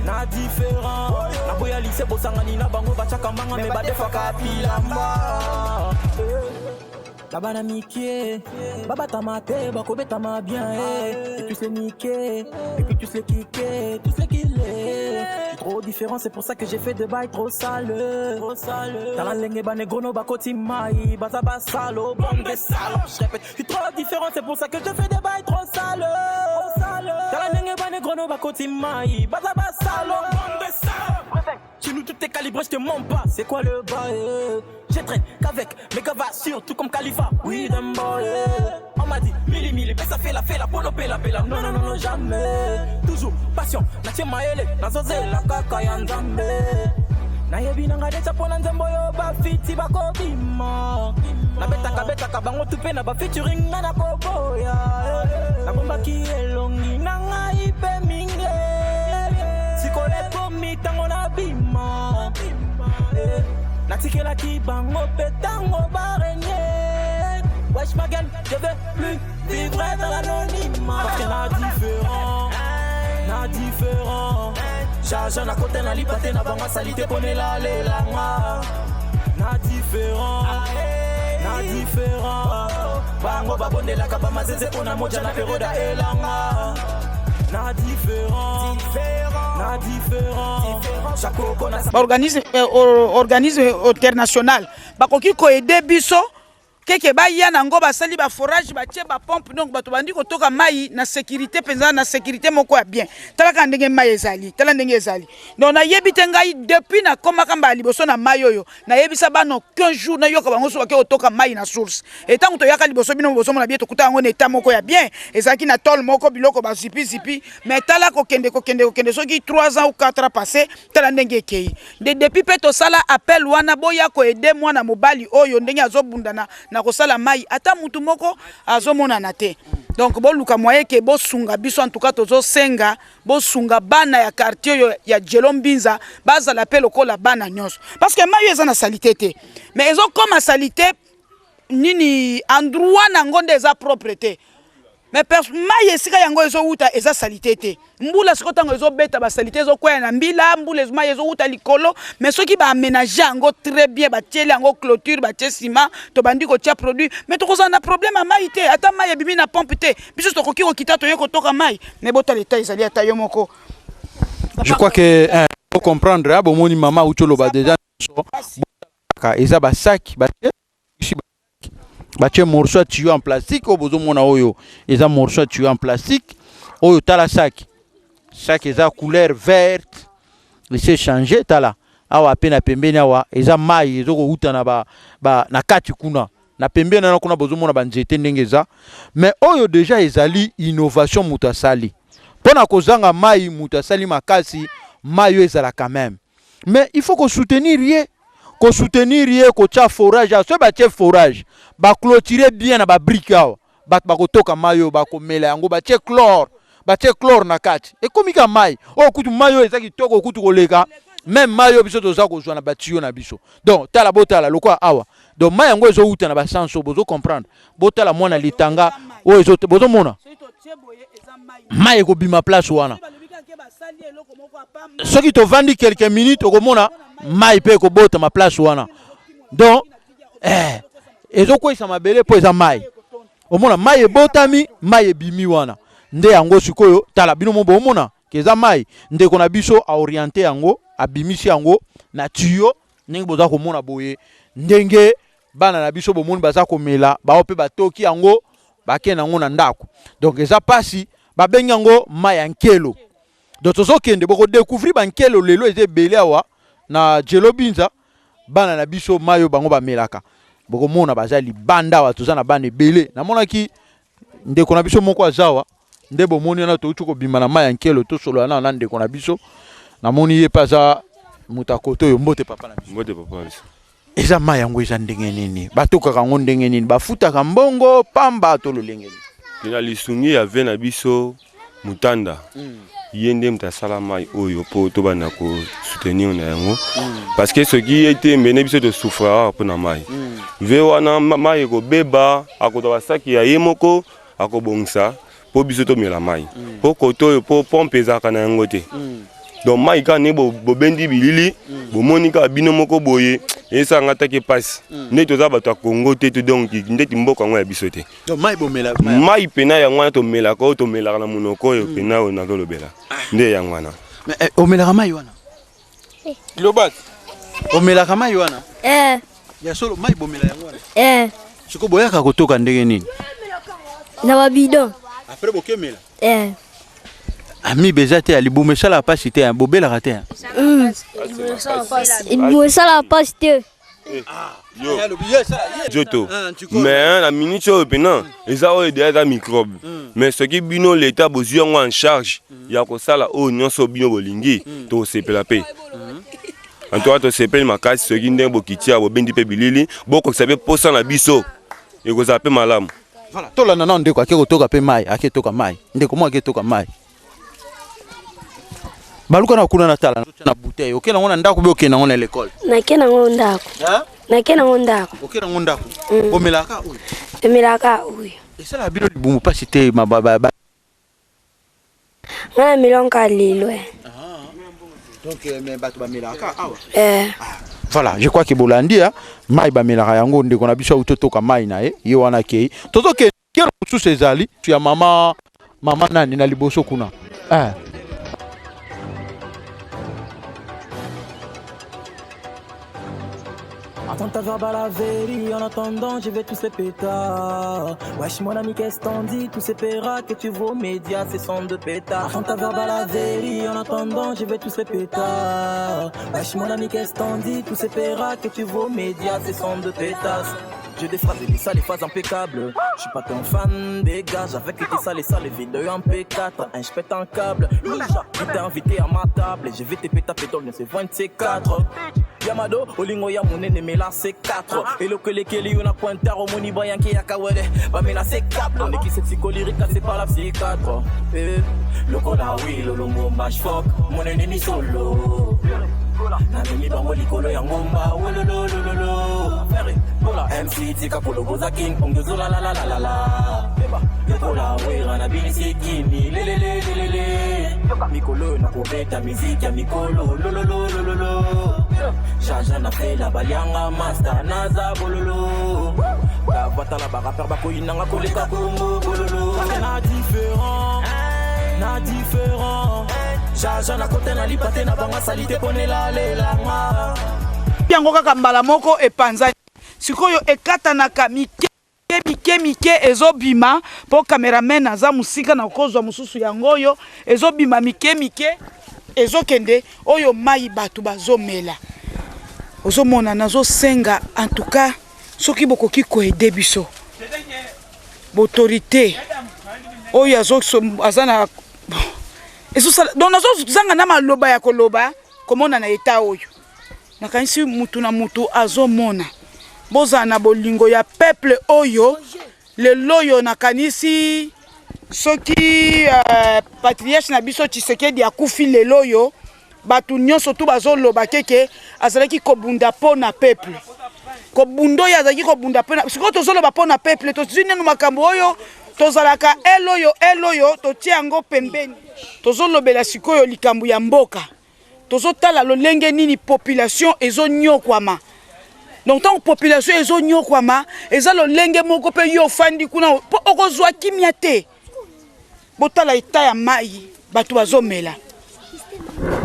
na différent, naboya lise bosangani na bango batiaka mbanga me badefaka bilamba. Babana mike babatama te, bakobetama bien, eh. Et tous les niquer, et puis tous les kicker, tous les killer. Trop différent, c'est pour ça que j'ai fait de bails trop sale, trop sale. Tala ndenge banegrono bakoti mai, baza basalo, bande de salauds. Je répète, je suis trop différent, c'est pour ça que je fais des bails trop sale, trop sale. Tala ndenge banegrono bakoti mai, baza basalo, bande de salauds. Chez nous tout est calibré, je te mens pas. C'est quoi le bail? Je traîne qu'avec mes gars tout comme Khalifa. Oui, d'un On m'a dit, mili mili, ça fait la fait la polo pela pela. Non, non, non, non, jamais. Toujours passion, natie maele, nazozela kaka ya nzambe. Nayebi nanga deja mpona nzembo oyo bafiti bakobima. Nabetaka betaka bango tu mpe na bafeaturing nga na koboya. Nabombaki elongi na ngai mpe mingi. Sikoyo ekomi ntango nabima. Natikelaki bango mpe ntango barenye. Wesh ma gueule, je veux plus vivre dans l'anonymat. Parce que na différent, na différent. Jaja na kota na lipa te na bango asali te mpo nelalelanga. Na différent, na différent. Bango babondelaka bamazeze mpo na moja na peroda elanga. Na différent, na différent. Jakoko na Baorganisme organisme international bakoki koaider biso keke baya nango, basali baforage, batie bapompe, donc bato bandi kotoka mai na sécurité mpenza, na sécurité moko ya bien. Tala kaka ndenge mai ezali, tala ndenge ezali. Donc nayebi te, ngai depuis nakomaka mbala liboso na mai oyo, nayebisa bana 15 jours, nayoka bango so bake kotoka mai na source. Etango toyaka liboso, bino bozomona bien, tokuta yango na eta moko ya bien, ezalaki na tole moko, biloko bazipizipi. Mais tala, kokende kokende kokende, soki 3 ans ou 4 ans passé, tala ndenge ekei. Nde depuis mpe tosala appel wana, boya koaider mwana mobali oyo ndenge azobundana na kosala mai, ata mutu moko azomonana te. Donc boluka moyen ke bosunga biso. En tout cas tozosenga bosunga bana ya quartier oyo ya Djelo Mbinza, bazala mpe lokola bana nyonso, parce que mai oyo eza na saleté te, mais ezokoma saleté nini, endroit nango nde eza propre te. Mais mai esika yango ezowuta eza saleté te. Mbula sikoyo ntango ezobeta, basaleté ezokwea na mbila mbula, mai ezowuta likolo. Mais soki baaménage yango très bien, batieli yango clôture, batie nsima, tobandi kotia produit, mais tokozala na problème ya mai te. Ata mai ebimi na pompe te, biso tokoki kokita, toye kotoka mai. Mais botala eta ezali, ata yo moko. Je crois que faut comprendre hein, bomoni mama auti oloba déjà nyonso eza basaki batie, batie morceau ya tuyau en plastique. Oyo bozomona oyo eza morceau ya tuyau en plastique oyo. Tala saki, saki eza couleur verte, ese change. Tala awa pe na pembeni awa eza mai ezokouta na, ba, ba, na kati kuna na pembeni wana kuna, bozomona banzete ndenge eza. Mais oyo déjà ezali innovation moto asali mpo na kozanga mai. Moto asali makasi, mai oyo ezala quand même, mais il faut kosoutenir ye, kosoutenir ye, kotia forage awa. Soki batie forage, baclôture bien na babrique awa, bato bakotoka mai oyo, bakomela yango. Batie chlore, batie chlore na kati, ekomi ka mai oyo. Kutu mai oyo eza kitoko kutu koleka même mai oyo biso toza kozwa na batiyo na biso. Donc tala, botala lokwa awa. Donc mai yango ezowuta na basanso, bozo comprendre. Botala mwana litanga oyo, bozomona mai ekobima place wana. Soki tovandi quelques minutes, okomona mai mpe ekobotama place wana. Donc ezokweyisa mabele mpo eza mai. Omona mai ebotami, mai ebimi wana nde yango. Sikoyo tala, bino mo bomona ke eza mai. Ndeko na biso aoriente yango, abimisi yango na tuyau ndenge boza komona boye, ndenge bana na biso bomoni baza komela bao mpe batoki yango, bakende yango na ndako. Donc eza mpasi, babengi yango mai ya nkelo. Donc tozokende, bokodécouvrir bankelo lelo eza ebele awa na Djelo Binza. Bana na biso, mai oyo bango bamelaka, bokomona baza libanda awa. Toza na bana ebele. Namonaki ndeko na biso moko aza awa nde bomoni wana. Touti kobima na mai ya nkelo, tosolola na na ndeko na biso. Namoni ye mpe aza moto akote oyo. Mbote papa na biso. Mbote papa na biso. Eza mai yango eza ndenge nini? Batokaka yango ndenge nini? Bafutaka mbongo pamba to lolenge nini? Na lisungi ya ve na biso Mutanda, ye nde moto asala mai oyo mpo tobanda kosoutenir na yango, parce que soki ye te, mbene biso tosouffraka mpona mai. Ve wana mai ekobeba, akozwa basaki ya ye moko, akobongisa mpo biso tomela mai. Mpo kote oyo mpo pompe ezalaka na yango te. Donc mai kaka nde bobendi bilili, bomoni kaka bino moko boye, esalanga taki mpasi nde toza bato ya Kongo te to donc ndeti mboka yango ya biso te. Donc mai bomela? Mai pena yango wana tomelaka, oyo tomelaka na monoko oyo pena oyo nazolobela nde yango wana. Mais, omelaka mai wana? Loba, omelaka mai wana? Eh. Ya solo, mai bomela yango wana? Eh. Siko boyaka kotoka ndenge nini? Na babidon. Après bokemela? Eh. Amibe eza te ya libumu esalaka mpasi te bobelaka te. Libumu esalaka mpasi te. Nzoto mais na minute oyo mpena eza oyo deja eza microbe mais soki bino leta bozwi yango en charge ya kosala oyo nyonso bino bolingi, tokosepela mpe. En tout cas tosepeli makasi soki ndenge bokiti ya bobendi mpe bilili, bokokisa mpe posa na biso, ekozala mpe malamu. Voilà, tolanda nano ndeko ake kotoka mpe mai, ake toka mai, ndeko mo ake toka mai. Baluka na kuna na tala na bouteille, okende yango na ndako be okende yango na l'école? Nake nango ndako. Nake nango ndako. Okende yango ndako. Omelaka oyo? Emelaka oyo. Esalaka bino libumu mpasi te? Nga na melonka lelo. Donc mais bato bamelaka awa? Eh. Voilà, je crois que bolandi ya mai bamelaka yango. Ndeko na biso auti otoka mai na ye, ye wana akei. Tozokende kelo mosusu ezali ya mama, mama nani na liboso kuna eh. Attends ta verbal à Véli, en attendant je vais tous les pétards. Wesh mon ami, qu'est-ce t'en dis? Tous ces péras que tu vois aux médias, ce sont de pétards. Attends ta verbal à Véli, en attendant je vais tous les pétards. Wesh mon ami, qu'est-ce t'en dis? Tous ces péras que tu vois aux médias, ce sont de pétasses. J'ai des phrases et des sales, les phases impeccables. Je suis pas ton fan, dégage avec tes sales et sales vidéos en P4. Un, je pète un câble. Louja, tu t'es invité à ma table. Et je vais te péter dans le 24. Yamado, Olingo ya monene mela C4. Eloko elekeli yo na pointar omoni bayanki ya kawele bamela C4. On est psycholyrique, c'est par la psychiatre. Eh, lokola wilo longomba shfok monene misolo namemi bango likolo ya ngomba wolololololo. Bola MC tika koloboza king pong tozolalalalala lokola wera na binisi kini lelelelelele mikolo nakobeta miziki ya mikolo lolololololo jaja na fela balianga master naza bololo kavatala barapeur bakoyinanga koleka kongo bololo na différent na différent jaja nakota na lipa te na bango asali te mpo nelalelanga. Yango kaka mbala moko epanzani. Sikoyo ekatanaka mike mike mike, ezobima mpo cameraman aza mosika na kozwa mosusu. Yango oyo ezobima mike mike, ezokende. Oyo mai bato bazomela, ozomona. Nazosenga en tout cas, soki bokoki koaider biso, baautorité oyo aza na ezosala. Donc nazozanga na maloba ya koloba. Komona na eta oyo, nakanisi mutu na mutu azomona. Bozala na bolingo ya peuple oyo lelo oyo. Nakanisi soki patriarche na biso Tshisekedi akufi lelo oyo, bato nyonso tu bazoloba keke azalaki kobunda mpo na peuple. Kobunda oyo azalaki kobunda mpo na, sikoyo tozoloba mpo na peuple. Tozwi nanu makambo oyo tozalaka ele oyo, ele oyo totie yango pembeni. Tozolobela sikoyo likambo ya mboka. Tozotala lolenge nini population ezonyokwama. Donc ntango population ezonyokwama, eza lolenge moko mpe yo ofandi kuna mpo okozwa kimia te. Botala eta ya mai bato bazomela.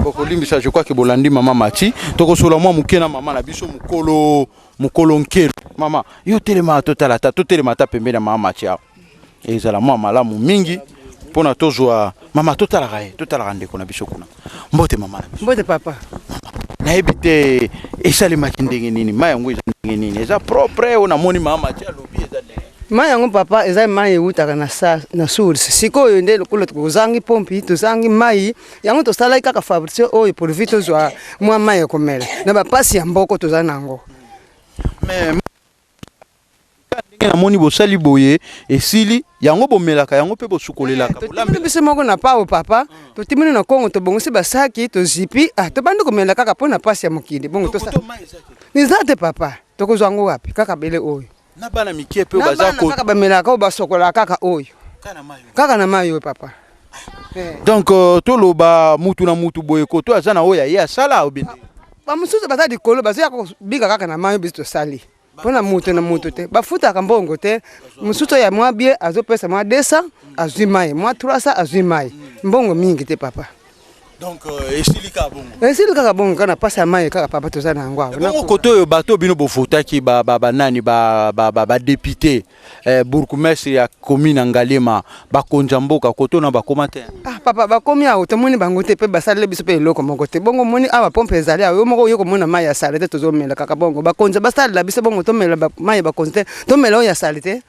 Bokolimbisa, je crois que bolandi mama Mati. Tokosola mwa moke na mama na biso mokolo, mokolo nkelo. Mama, yo telema, totala ata, totelema ata pembeni ya mama Mati awa, ezala mwa malamu mingi mpona tozwa mama, totalaka ye, totalaka ndeko na biso kuna. Mbote mama na biso. Mbote papa. Nayebi te esalemaki ndenge nini, mai yango eza ndenge nini, eza propre? Oyo namoni mama Mati alobi eza ndenge Mai yango papa, eza mai eutaka na source. Sikoyo nde lokola tozangi pompi, tozangi mai, yango tosalaki kaka fabrication oyo pourvu tozwa mwa mai ya komela na bapasi ya mboko toza nango. Mais ndenge namoni bosali boye, esili yango, bomelaka yango mpe bosukolelaka? Totimeli biso moko na pao papa, totimeli na Kongo, tobongisi basaki, tozipi, ah, tobandi komela kaka mpo na pasi ya mokili. Bongo eza te papa, tokozwa yango wapi? Kaka bele oyo. Na bana mike mpe? Na baza bana kaka bamelaka oyo, basokolaka kaka oyo, kaka na mai oyo papa. Donc toloba mutu na mutu boye koto aza na oyo aye asala obende? Bamosusu baza likolo, bazoya kobika kaka na mai oyo biso tosali mpona moto na moto te. Bafutaka mbongo te. Mosusu ya mwa bie azopesa mwa 200 azwi mai, mwa 300 azwi mai, mbongo mingi te papa. Donc euh, esili kaka bongo. Esili kaka bongo kaka na pasi ya mai kaka papa toza na yango awa. Bongo kote oyo bato bino bovotaki ba ba banani ba ba ba, ba député eh, bourgmestre ya commune ya Ngaliema bakonzi ya mboka kote na bakoma te. Ah papa bakomi awa tomoni bango te mpe basaleli biso mpe eloko moko te bongo omoni awa pompe ezali awa yo moko oye komona mai ya sale te tozomela kaka bongo bakonzi basalela biso bongo tomela mai ya bakonzi te tomela oyo ya sale te.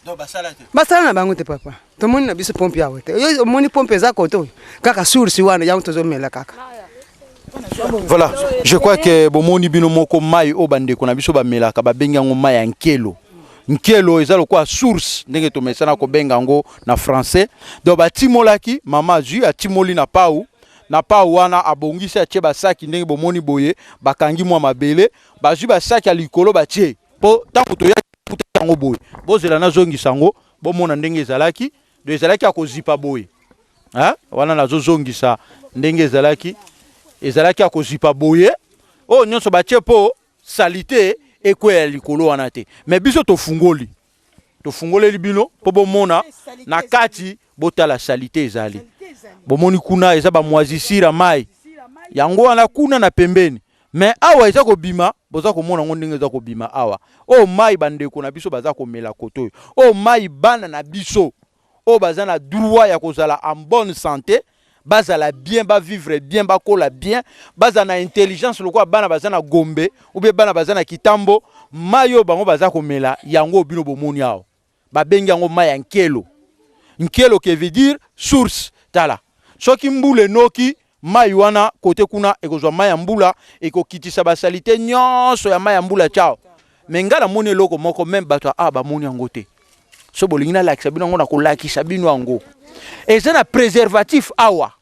Donc basala te. Basala na bango te papa. Tomoni na biso pompe awa te. Yo omoni pompe eza kote oyo. Kaka source wana yango tozomela kaka. Voilà, je crois que bomoni bino moko mai oyo bandeko na biso bamelaka babengi yango mai ya nkelo. Nkelo eza lokola source ndenge tomesana kobenga yango na français. Donc batimolaki mama azwi atimoli na pau na pau wana abongisi atie basaki ndenge bomoni boye bakangi mwa mabele bazwi basaki ya likolo batie mpo ntango toyaki kuta yango boye bozela nazongisa yango bomona ndenge ezalaki do ezalaki ya kozipa boye hein? Wana nazozongisa ndenge ezalaki ezalaki ya kozipa boye oyo nyonso batie mpo salite ekweya likolo wana te me biso tofungoli tofungoleli bino mpo bomona na kati botala salite ezali bomoni kuna eza bamwazisira mai yango wana kuna na pembeni Mais awa eza kobima, boza komona yango ndenge eza kobima awa. Oyo mayi ba ndeko na biso baza komela kote oyo. Oyo mayi bana na biso oyo baza na droit ya kozala en bonne sante, bazala bien, ba vivre bien, bakola bien, bazala na intelligence lokola bana baza na Gombe ou bien bana baza na Kitambo, mayi oyo bango baza komela yango oyo bino bomoni awa. Babengi yango mayi ya nkelo. Nkelo que veut dire source. Tala soki mbula enoki mayi wana kote kuna ekozwa mayi ya mbula ekokitisa ba salite nyonso ya mayi ya mbula ciao. Mais nga namoni eloko moko meme bato ya awa bamoni yango te. So bolingi nalakisa bino yango nakolakisa bino yango. Eza na preservatif awa.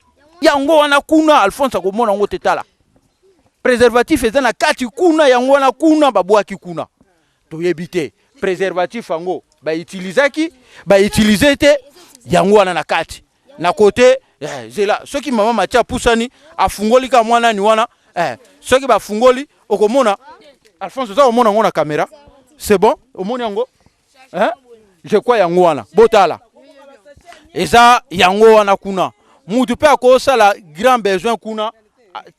Yango wana kuna Alphonse akomona yango te tala. Preservatif eza na kati kuna yango wana kuna babwaki kuna. Toyebi te preservatif yango ba utilisaki ba utiliser te yango wana na kati na kote eh, zela soki mama matia apusani afungoli ka mwana nani wana eh, soki bafungoli okomona Alphonse oza komona yango na kamera c'est bon omoni yango eh? Je crois yango wana botala eza yango wana kuna mutu mpe akosala grand besoin kuna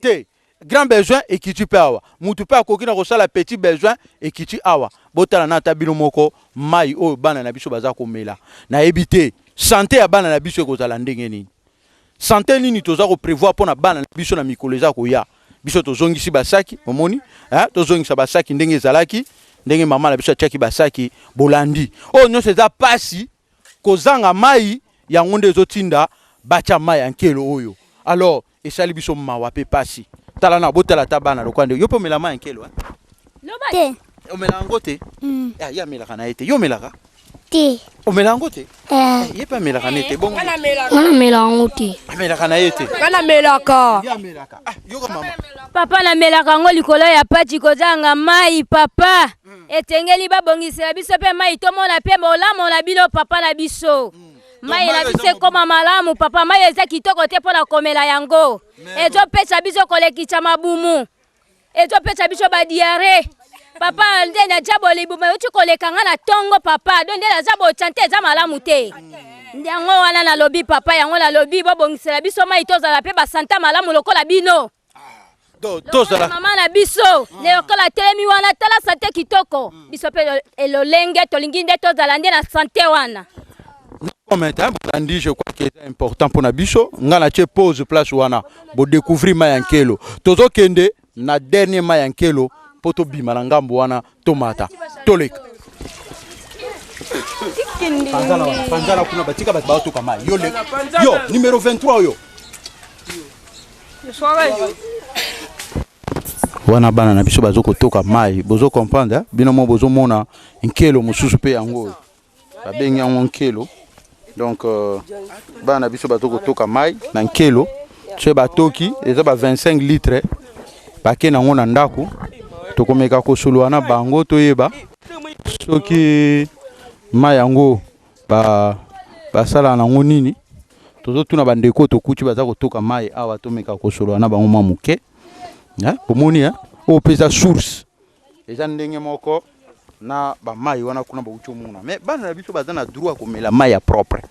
te Grand besoin ekiti pe awa. Mutu pe akoki na kosala petit besoin ekiti awa. Botala na ata bino moko mayi oyo bana na biso baza komela. Nayebi te sante ya bana na biso ekozala ndenge nini. Sante nini toza ko prevoir pona bana na biso na mikolo eza koya. Biso tozongisi basaki, omoni? Hein? Tozongisa basaki ndenge ezalaki, ndenge mama na biso atiaki basaki, bolandi. Oyo nyonso eza pasi kozanga mayi yango nde ezotinda batia mayi ya nkelo oyo. Alors Esali biso mawa pe pasi. Tala na botala ata bana lokola nde yo pe omela mayi ya nkelo hein? Te. Omela yango te? Mm. Ah, ye amelaka na ye te. Yo omelaka? Te. Omela yango te? Eh. Eh, ye pe amelaka na ye te. Bongo. Nga namelaka yango te. Amelaka na ye te. Nga namelaka. Ye amelaka. Ah, yoka mama. Papa namelaka yango likolo ya pati kozanga mai papa. Mm. Etengeli babongisela biso pe mai tomona pe bolamu na bino papa na biso. Mm. Mai na biso ekoma malamu papa, mai eza kitoko te mpo na komela yango. Ezopesa biso kolekisa mabumu, ezopesa biso ba diarrhee. Papa nde naza bolibumu euti koleka nga na tongo papa, donc nde naza bosante eza malamu te. Yango wana nalobi papa, yango nalobi bobongisela biso mai tozala mpe basante malamu lokola bino. Tozala mama na biso ne lokola atelemi wana tala sante kitoko mm. biso mpe elolenge tolingi nde tozala nde na sante wana. Comment bolandi, je crois que eza important mpona biso. Nga natie pause place wana bodécouvrir mai ya nkelo. Tozokende na dernier mai ya nkelo mpo tobima na ngambo wana tomata toleka panzana wana panzana kuna batika bato baotoka mai yo, yo numero 23 oyo wana bana na biso bazo kotoka mai bozo comprendre eh? Bino mo bozomona nkelo mosusu mpe yango oyo babengi yango nkelo donc euh, bana na biso bazo kotoka mai na nkelo soki batoki eza ba 25 litre bake nango na ndako tokomeka kosolola na bango toyeba soki mai yango ba basala nango nini tozotuna bandeko tokuti baza kotoka mai awa tomeka kosolola na bango mwa moke bomoni oyo mpe eza source eza ndenge moko na bamai wana kuna bauti omona mais bana na biso baza na droit komela mai ya propre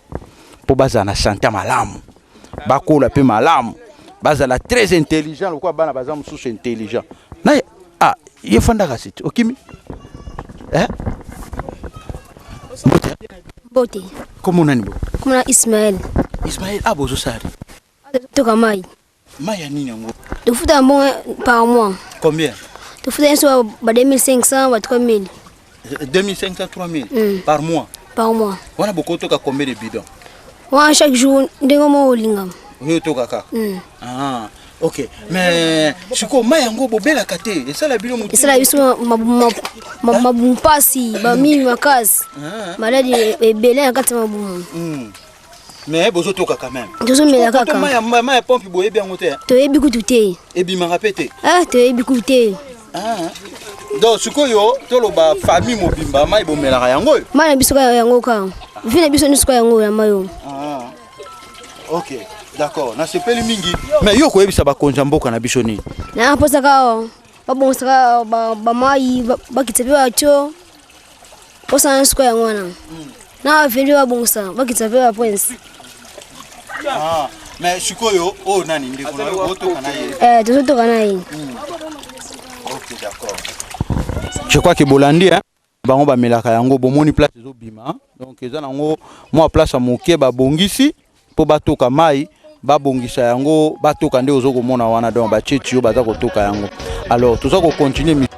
mpo bazala na sante malamu bakola mpe malamu. Bazala très intelligent lokola bana baza mosusu intelligent. Na ah, ye fandaka siti okimi eh? Mbote. Mbote. Kombo nani bo? Kombo na Ismaël. Ismaël, ah bozosala. Toka mai. Mai ya nini yango? Tofuta mbongo par mois. Combien? Tofuta nyonso ba 2500 ba 3000. 2500 3000 par mois. Par mois. Wana bokotoka combien de bidons? Wana chaque jour ndenge moko olinga. Oyo toka kaka. Ah, ok. Mais sikoyo mai yango bobelaka te esala bino motu? Esala biso mabumu mpasi, bamimi makasi, maladi ebele na kati ya mabumu. Mais bozotoka quand même. Tozomela kaka. Mai ya pompe boyebi yango te? Toyebi kutu te. Ebimaka mpe te? Ah, toyebi kutu te. Ah. Donc sikoyo toloba famille mobimba mai bomelaka yango oyo? Mai na biso kaka yango kaka. Vi na biso nyonso kaka yango ya mai oyo. Ah. Ok, d'accord. Nasepeli mingi. Mais yo koyebisa bakonzi ya mboka na biso nini? Na mposa kaka babongisaka bamai, bakitisa mpe batio. Mposa na nyonso yango wana. Na baveli babongisa, bakitisa mpe ba prince. Ah, mais sikoyo oyo nani ndeko na yo botoka na ye? Eh, tozotoka na ye. Ok, d'accord. Je crois que bolandi hein? Bango bamelaka yango bomoni place ezobima donc eza nango mwa place ya moke babongisi mpo batoka mai babongisa yango batoka nde ozo komona wana donc batie tuyau baza kotoka yango alors toza kocontinue.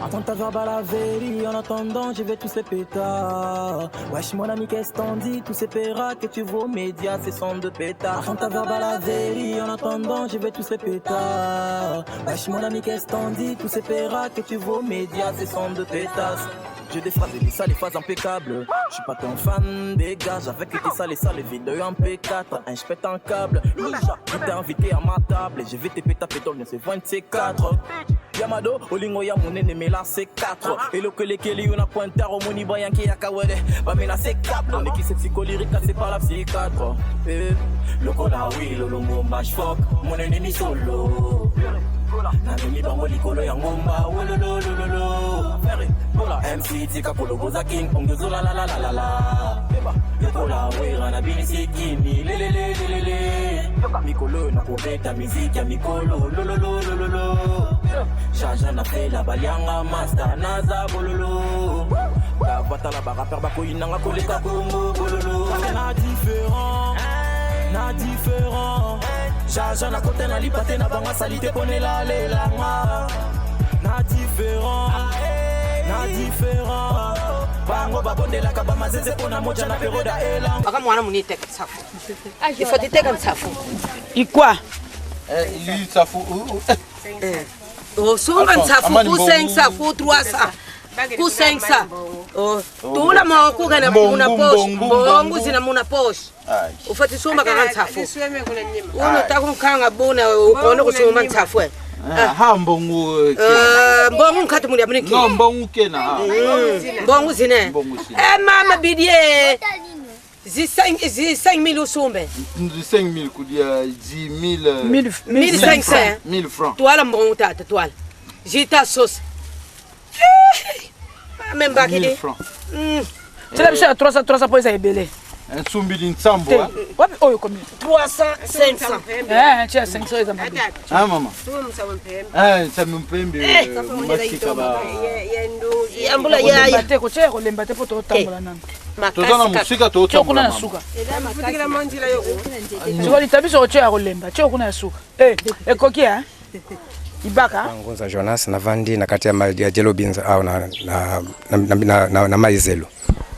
Attends ta verbal à Véli, en attendant je vais tous les pétards. Wesh mon ami qu'est-ce t'en dis? Tous ces péras que tu vois aux médias, ce sont de pétards. Attends ta verbal à Véli, en attendant je vais tous les pétards. Wesh mon ami qu'est-ce t'en dis? Tous ces péras que tu vois aux médias, ce sont de pétasses. J'ai des phrases et des sales, des phrases impeccables. Je suis pas ton fan, dégage avec tes sales et sales vidéos en P4. Un, je pète un câble. Je t'ai invité à ma table et je vais te péter pétole, ne se voit un C4. Yamado, Olingo ya monene mela C4. Eloko elekeli yo na pointar omoni bayanki ya kawele bamela C4. Oneki se psycholyrique c'est par la psychiatre. Eh, lokola wilo longomba shfok monene misolo. Namemi bango likolo ya ngomba wolololololo. Kola MC tika koloboza king ongezola la la la la la. Lokola wera na binisi kimi lelelelelele. Mikolo na kobeta miziki ya mikolo lolololololo. Jaja na fela balianga master naza bololo. Kavatala barapeur bakoyinanga koleka kongo bololo. Na différent, na différent. Jaja na kote na lipa te na banga salite ponela lelanga. Na différent, na différent. Bango babondelaka bamazeze mpona moja na peroda elanga. Aka mwana muni teka tsafu. Ifo teka tsafu. Ikwa. Tsafu. Osumba tsafu ku 500 ku 300 ku 500. Oh, tula moko kana muna posh. Mbongo zina muna posh. Ufati sumba kaka tsafu. Uno takunkanga bona ukona kusumba tsafu. Ha mbongo. Mbongo nkati muli amuniki. No mbongo kena. Mbongo zine. Eh mama bidie. Zi 5 zi 5000 usumbe. 5000 kudia 10000 1500. 1000 francs. Twala mbongo tata twala. Jita sauce. Mama mbakidi. 1000 francs. Tela biso ya 300 300 mpo eza ebele. Nsumbili nsambo. Wapi oyo combien? 300 500. Eh, tia 500 eza mabe. Ah mama. Eh, nsambi mpembe. Masika ba. Yambula ya. Te ko tia kolemba te po totambola nanu. Toza na mosika Tia kuna na suka. Sikoyo litabiso otia ya kolemba, tia kuna ya suka. Eh, ekoki hein? Ibaka. Ngunza Jonas navandi na kati ya jelo binza au na na na na, na, na maizelo.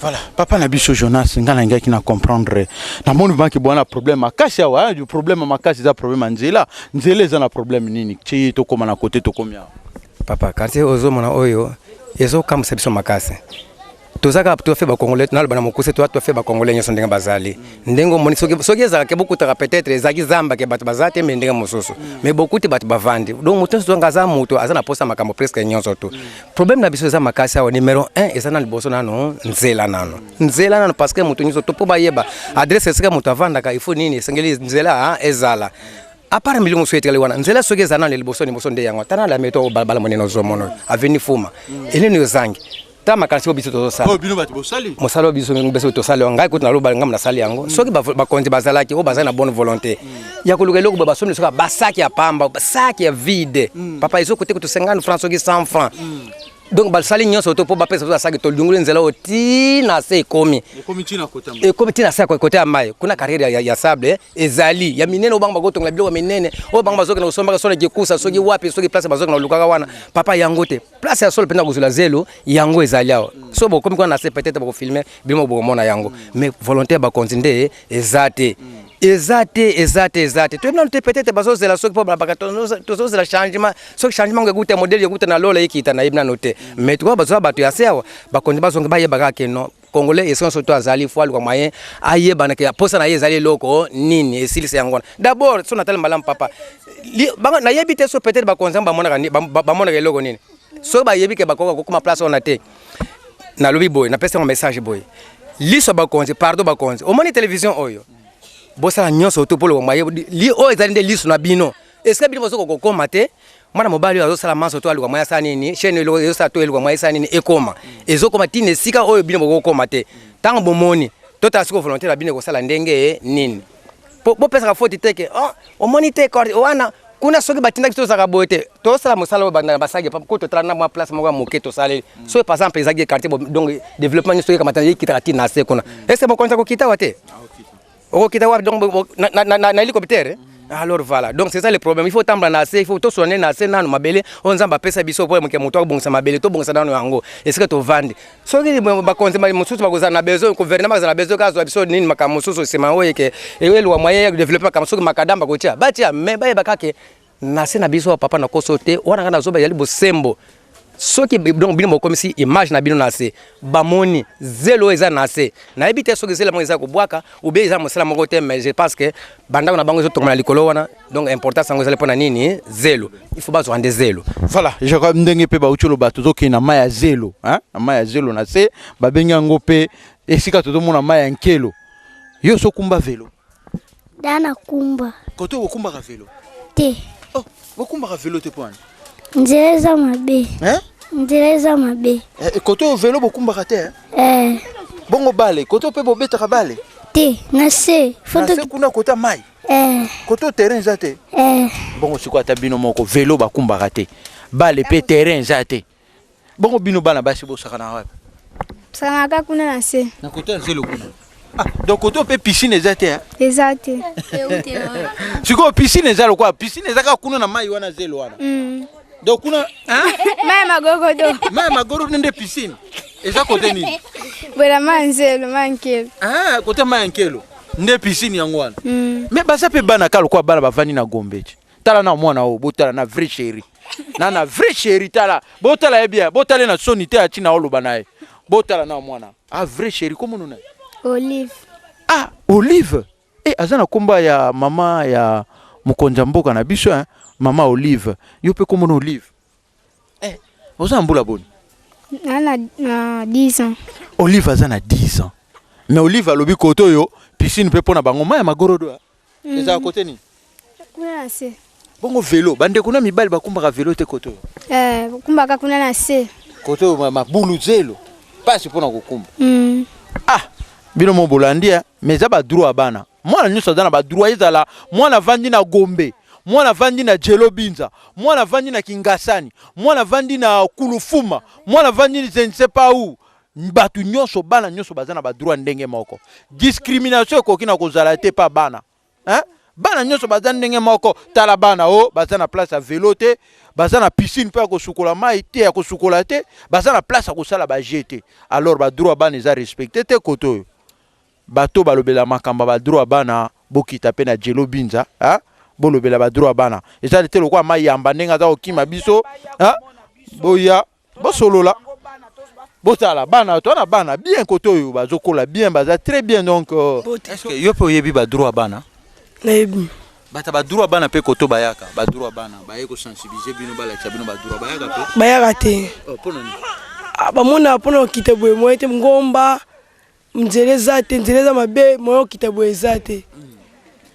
Voilà, papa na biso Jonas nga na ngaki na comprendre. Na moni banki bwana problème makasi awa, du problème makasi za problème nzela. Nzela eza na problème nini? Ti to koma na côté to komia. Papa, quartier ozomona oyo ezokamwisa biso makasi. Tozaka tofe bakongolais naloba na mokuse toa tofe bakongolais nyonso ndenge bazali ndenge omoni soki ezalaka bokutaka peut-être ezalaki zamba ke bato baza te me ndenge mosusu me bokuti bato bavandi donc moto nyonso tonga aza moto aza na posa makambo presque nyonso to problème na biso eza makasi awa numéro 1 eza na liboso nano nzela nano nzela nano parce que moto nyonso to mpo bayeba adresse esika moto avandaka il faut nini esengeli nzela ezala à part milimo mosusu etikali wana nzela soki eza nano liboso liboso nde yango tala na meto balabala monene ozomona oyo avenue Fuma eleni ozangi. Ta makanisi oyo biso tozosala. Oyo bino bato bosali. Mosala oyo biso biso tosali yango, ngai kutu naloba ngai nasali yango. Soki bakonzi bazalaki oyo bazali na bonne volonté ya koluka eloko boye, basombi soki basaki ya pamba, saki ya vide, papa, ezokote kutu 50 francs, soki 100 francs. Donc basali nyonso to mpo bapesa biso basaki, tolunguli nzela oyo ntina se ekomi. Ekomi ntina kota. Ekomi ntina se kote ya mai kuna, carrière ya sable ezali ya minene oyo bango bakotongola biloko minene oyo bango bazokende kosombaka soki kikusa, soki wapi, soki place bazokende kolukaka wana, papa, yango te. Place ya solo mpenza kozwela zelo yango ezali awa. So bokomi kuna na se, peut-être bokofilmer bino bokomona yango, mais volonté ya bakonzi nde eza te, eza te, eza te, eza te. Toyebi nanu te, peut-être bazozela soki mpo balobaka tozozela changement. Soki changement ngo ekuta modèle ekuta na lola ekita, nayebi nanu te. Mais tuka bazwa bato ya se awa, bakonzi bazongi, bayeba kaka ke non, Congolais esika nyonso to azali, faut aluka moyen ayebana ke posa na ye ezali eloko nini, esilisa yango wana d'abord. So natali malamu, papa, nayebi te so peut-être bakonzi yango bamonaka eloko nini. Soki bayebi ke bakoka kokoma place wana te, nalobi boye, napesi yango message boye: liso ya bakonzi, pardon, bakonzi, omoni télévision oyo, bosala nyonso to mpo loba moye oyo ezali nde liso na bino. Esika bino bozokoka kokóma te, mwana mobali oyo azosala manso to aluka moya asala nini, chaîne eloko ezosala to eluka moya esala nini, ekóma, ezokóma ntina esika oyo bino bokokóma te. Ntango bomoni, totala sikoyo volonté na bino ekosala ndenge nini. Bopesaka faute te ke oh, omoni te wana kuna. Soki batindaki, tozalaka boye te. Tosala mosala oyo banda na basaki ko totala na mwa place moko ya moke tosaleli. Soki par exemple ezalaki quartier, donc développement nyonso ekamata, ekitaka ti na se kuna. Ese mokonzi akokita wa te? Okokita wapi? Donc na hélicoptère? Alors voilà, donc c'est ça le problème. Il faut tambola na se, il faut tosone na se nano mabele oyo Nzambe apesa biso po moke moto akobongisa mabele. Tobongisa nano yango esika tovandi. Soki bakonzi mosusu bakozala na besoin, gouvernement bakozala na besoin kazwa biso nini, makambo mosusu nsima oyo eke eluka moyen ya développer makambo, soki makadam bakotia, batia, mais bayeba kake na se na biso, papa, na koso te wana. Ngai nazoba, ezali bosembo. Soki donc bino bokomisi image na bino na se, bamoni zelo oyo eza na se. Nayebi te soki zelo moko eza kobwaka ou bien eza mosala moko te, mais je pense que bandako na bango ezotongama na likolo wana. Donc importance yango ezali mpona nini? Zelo, il faut bazwa nde zelo. Voilà, je crois ndenge mpe bauti oloba, tozokende na mai ya zelo, hein? Na mai ya zelo na se, babengi yango mpe esika tozomona mai ya nkelo. Yo sokumba velo? Da na kumba. Kote bokumbaka velo? Te. Oh, bokumbaka velo te mpo wana? Nzela eza mabe. Hein? Nzela eza mabe. Eh, kote oyo velo bokumbaka te, eh? Eh. Bongo bale, kote oyo mpe bobetaka bale? Te, na se. Na se kuna kota mai? Eh. Kote oyo terrain eza te? Eh. Bongo sikoyo ata bino moko, velo bakumbaka te, bale mpe terrain eza te, bongo bino bana basi bosaka na wapi? Sakanaka kuna na se. Na kote ya zelo kuna. Ah, donc kote oyo mpe piscine eza te, eh? Eza te. Sikoyo piscine eza lokola piscine eza kaka kuna na mai wana, zelo wana. Donc kuna, hein? Mai magogodo. Mai ya magorodo nde piscine eza kote nini? Bola mai nzelo, mai nkelo. Ah, kote mai ya nkelo nde piscine yango wana. Mais baza mpe bana ka lokola bana bavandi na Gombe ti. Tala na mwana oyo, botala na vrai chéri, na vrai chéri. Tala, botala ye bien, botala ye na soni te atina oloba na ye. Botala na mwana, ah, vrai chéri. Komono na ye? Olive. Ah, Olive. E aza na komba ya mama ya mokonzi ya mboka na biso, hein? Mama Olive. Yo mpe komona Olive. Eh, oza na mbula boni? Na 10 ans. Olive aza na 10 ans, mais Olive alobi kote oyo piscine mpe mpo na bango mai ya magorodo ezala kote nini? Kuna na se. Bongo velo, bandeko na mibali bakumbaka velo te kote oyo? Eh, kumbaka kuna na se. Kote oyo mabulu, zelo, mpasi mpona kokumba. Ah, bino mo bolandi, eh? Mais eza badroit ya bana. Mwana nyonso aza na badroit, ezala mwana avandi na Gombe, mwana avandi na Jelo Binza, mwana avandi na Kingasani, mwana avandi na Kulufuma, mwana avandi je ne sais pas où, bato nyonso, bana nyonso baza na badroit ndenge moko. Discrimination ekoki na kozala te pa bana, hein? Bana nyonso baza ndenge moko. Tala bana oyo, baza na place ya velo te, baza na piscine mpe ya kosukola mai te, ya kosukola te, baza na place ya kosala bajeux te. Alors badroit bana eza respecté te kote oyo. Bato balobela makambo ya badroit ya bana, bokita mpe na Jelo Binza, hein? Bolobela badroit ya bana. Eza te lokola mayamba ndenge aza kokima biso, hein? Boya bosolola, botala bana to na bana bien kote oyo bazokola bien, baza très bien. Donc est-ce que yo mpe oyebi badroit ya bana? Nayebi. Bato badroit bana mpe koto bayaka, badroit bana baye kosensibiliser bino, balakisa bino badroit, bayaka mpe? Bayaka te. Oh, mpona nini? Ah, bamona mpona kokita boye moye te, ngomba, nzela eza te, nzela eza mabe, moye okita boye eza te.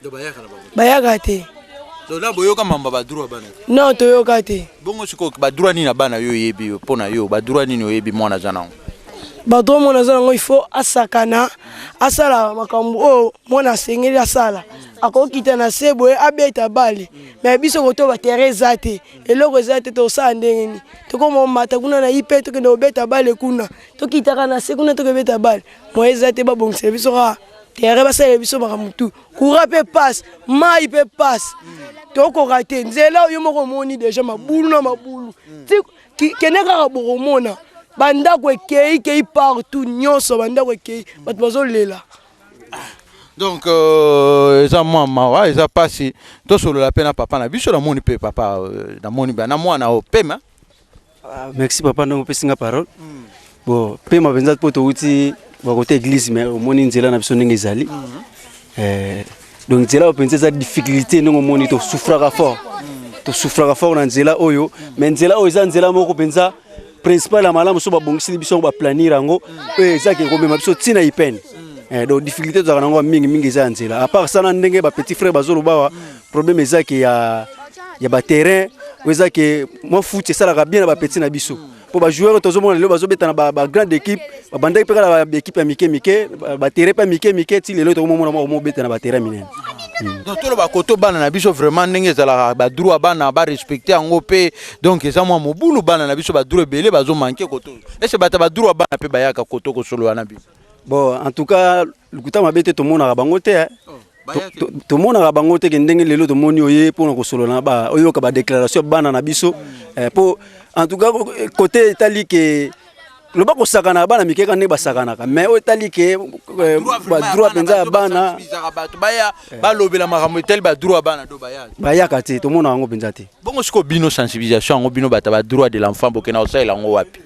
Donc bayaka na bango? Bayaka te. Donc là boyoka mamba ba droit bana. Non, toyoka te. Bongo sikoyo ba droit nini na bana yo oyebi yo mpo na yo ba droit nini oyebi mwana aza nango? Ba droit mwana aza nango, il faut asakana, asala makambo oyo mwana asengeli asala. Akokita na se boye abeta bale, mais biso koto ba terrain eza te, eloko eza te, tosala ndenge nini? Tokoma omata kuna na ipe, tokende kobeta bale kuna, tokitaka na se kuna tokobeta bale, moyen eza te. Babongisela biso kaka terrain, basalela biso makambo tu. Courant mpe passe, mai mpe passe, tokoka te. Nzela oyo moko omoni deja mabulu na mabulu, kende kaka bokomona bandako ekei kei partout nyonso, bandako ekei, bato bazolela. Donc eza mwa mawa, eza mpasi. Tosolola mpe na papa na biso. Namoni mpe papa, namoni na mwana oyo pema. Ah, merci papa ndenge opesi nga parole. Bon, pema mpenza mpo touti bakote église, mais omoni nzela na biso ndenge ezali. Donc nzela oyo mpenza eza difficulté, ndenge omoni tosouffraka fort, tosouffraka fort na nzela oyo. Mais nzela oyo eza nzela moko mpenza principal ya malamu. So babongisili biso yango, baplanir yango, oyo ezaki komema biso ntina ipene. Donc difficulté tozalaka nango mingi mingi eza ya nzela. À part ça, na ndenge bapetit frère bazoloba awa, problème eza ke ya baterrain oyo eza ke mwa foot esalaka bien na bapetit na biso, mpo bajoueur oyo tozomona lelo bazobeta na bagrande équipe, babandaki mpe kaka na baéquipe ya mike mike, baterrain mpe ya mike mike, ti lelo tokomomona moko mobeta na baterrain minene. Donc toloba koto bana na biso vraiment ndenge ezalaka, badroit bana barespecte yango mpe. Donc eza mwa mobulu, bana na biso badroit ebele bazomanke koto. Ese bato badroit bana mpe bayaka koto kosolola na biso? Bon, en tout cas lokuta mabe te, tomonaka bango te, tomonaka bango te ke ndenge lelo tomoni oye mpona kosolola na ba oyoka badéclaration ya bana na biso. Mpo en tout cas côté etali ke loba kosakana, bana mike kaka ndenge basakanaka, mais oyo etali ke badroit mpenza ya bana, bato baya balobela makambo etali badroit bana do baya? Bayaka te, tomonaka yango mpenza te. Bongo sikoyo bino sensibilisation yango, bino bato ya badroit de l'enfant, bokenda kosalela yango wapi?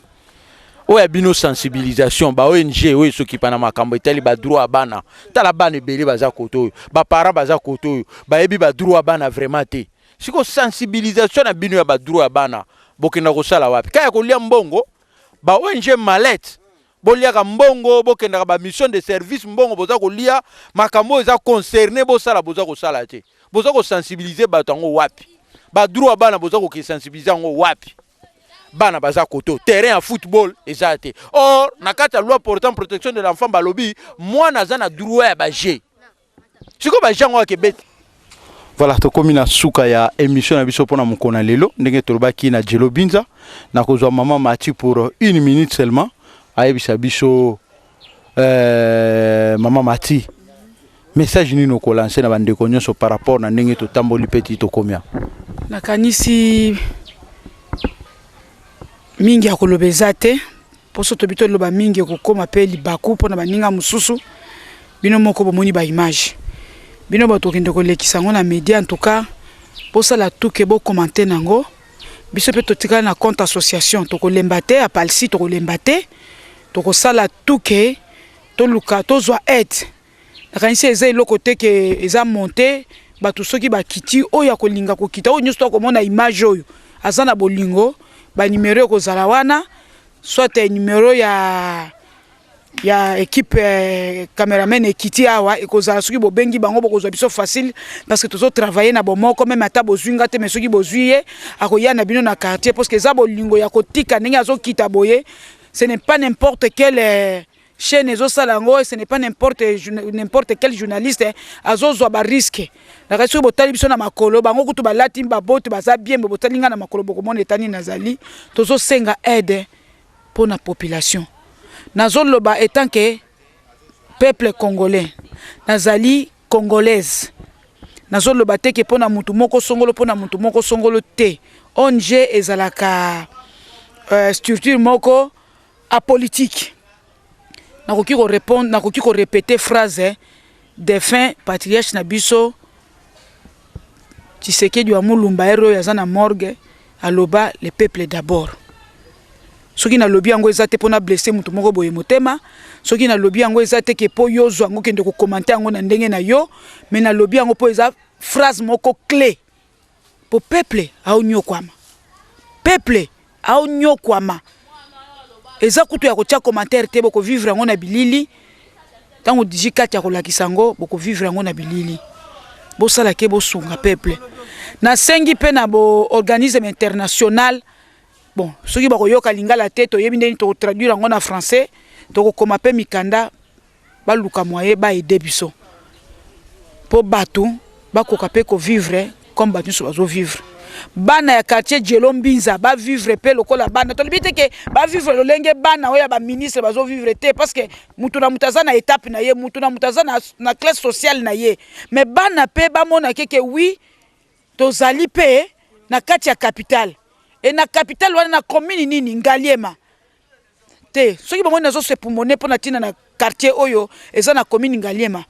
Oyo ya bino sensibilisation, ba ONG oyo esokipa na makambo etali badroit ya bana, tala bana ebele baza kote oyo, baparent baza kote oyo, bayebi badroit ya bana vraiment te. Sikoyo sensibilisation na bino ya badroit ya bana bokenda kosala wapi? Kaka ya kolia mbongo, ba ONG malette, boliaka mbongo, bokendaka bamission de service, mbongo boza kolia, makambo oyo eza concerné bosala, boza kosala te. Boza kosensibilize bato yango wapi? Badroit ya bana boza kokesensibilize yango wapi? Bana baza koto, terrain ya football eza te. Or na kati ya loi portant protection de l'enfant balobi mwana aza na droit ya baje. Sikoyo baje yango akebeta. Voilà, tokomi na suka ya émission na biso mpona mokolo na lelo. Ndenge tolobaki na Jelo Binza, nakozwa mama Mati pour une minute seulement ayebisa biso. Mama Mati, message nini okolanse na bandeko nyonso par rapport na ndenge totamboli mpe ti tokomi awa? Nakanisi mingi ya koloba eza te, mposo tobi toloba mingi ekokóma mpe libaku mpona baninga mosusu. Bino moko bomoni baimage, bino bato okende kolekisa yango na média. En tout cas bosala tuke bokomante nango. Biso mpe totikali na compte association, tokolemba te. Apalsi tokolemba te, tokosala tuke toluka tozwa aide. Nakanisi eza eloko te ke eza monte. Bato soki bakiti, oyo akolinga kokita, oyo nyonso tokomona image oyo aza na bolingo, banimero ekozala wana, soit numero ya équipe cameraman ekiti awa ekozala. Soki bobengi bango, bokozwa biso facile, parce que tozotravaille na bomoko. Même ata bozwi nga te, mais soki bozwi ye, akoya na bino na quartier, parce que eza bolingo ya kotika ndenge azokita boye. Ce n'est pas n'importe quel chaîne ezosala yango, ce n'est pas n'importe quel journaliste azozwa barisque. Nakati soki botali biso na makolo, bango kutu balati babote, baza bien, me botali ngai na makolo, bokomona etani nazali. Tozosenga aide mpo na population. Nazoloba etant que peuple congolais, nazali congolaise, nazoloba te ke mpo na mutu moko songolo, mpo na mutu moko songolo te. ONG ezalaka structure moko apolitique. Nakoki korépondre, nakoki korépéter phrase défunt patriarche na biso Tshisekedi wa Mulumba, ere oyo aza na morgue, aloba: "Le peuple d'abord." Soki nalobi yango, eza te mpona blesse motu moko boye motema. Soki nalobi yango, eza te ke mpo yo ozwa yango, kende kokomante yango na ndenge na yo, mais nalobi yango mpo eza phrase moko clé, mpo peuple aonyokwama, peuple aonyokwama. Eza kutu ya kotia commentaire te, bokovivre yango na bilili. Ntango digi kati ya kolakisa yango, bokovivre yango na bilili. Bosala ke bosunga peuple. Nasengi mpe na boorganisme international, bon, soki bakoyoka lingala te, toyebi ndeni tokotraduire yango na français, tokokoma mpe mikanda, baluka moyen baaider biso mpo bato bakoka mpe kovivre comme bato nyonso bazovivre. Bana ya quartier Djelo Mbinza bavivre mpe lokola bana. Tolobi te ke bavivre lolenge bana oyo ya baministre bazovivre te, parce que mutu na mutu aza na étape na ye, mutu na mutu aza na classe sociale na ye. Mais bana mpe bamona ke oui, tozali mpe na kati ya capitale, e na capitale wana na commune nini, Ngaliema te. Soki bomoni nazosepumone mpo na ntina na quartier oyo eza na commune Ngaliema.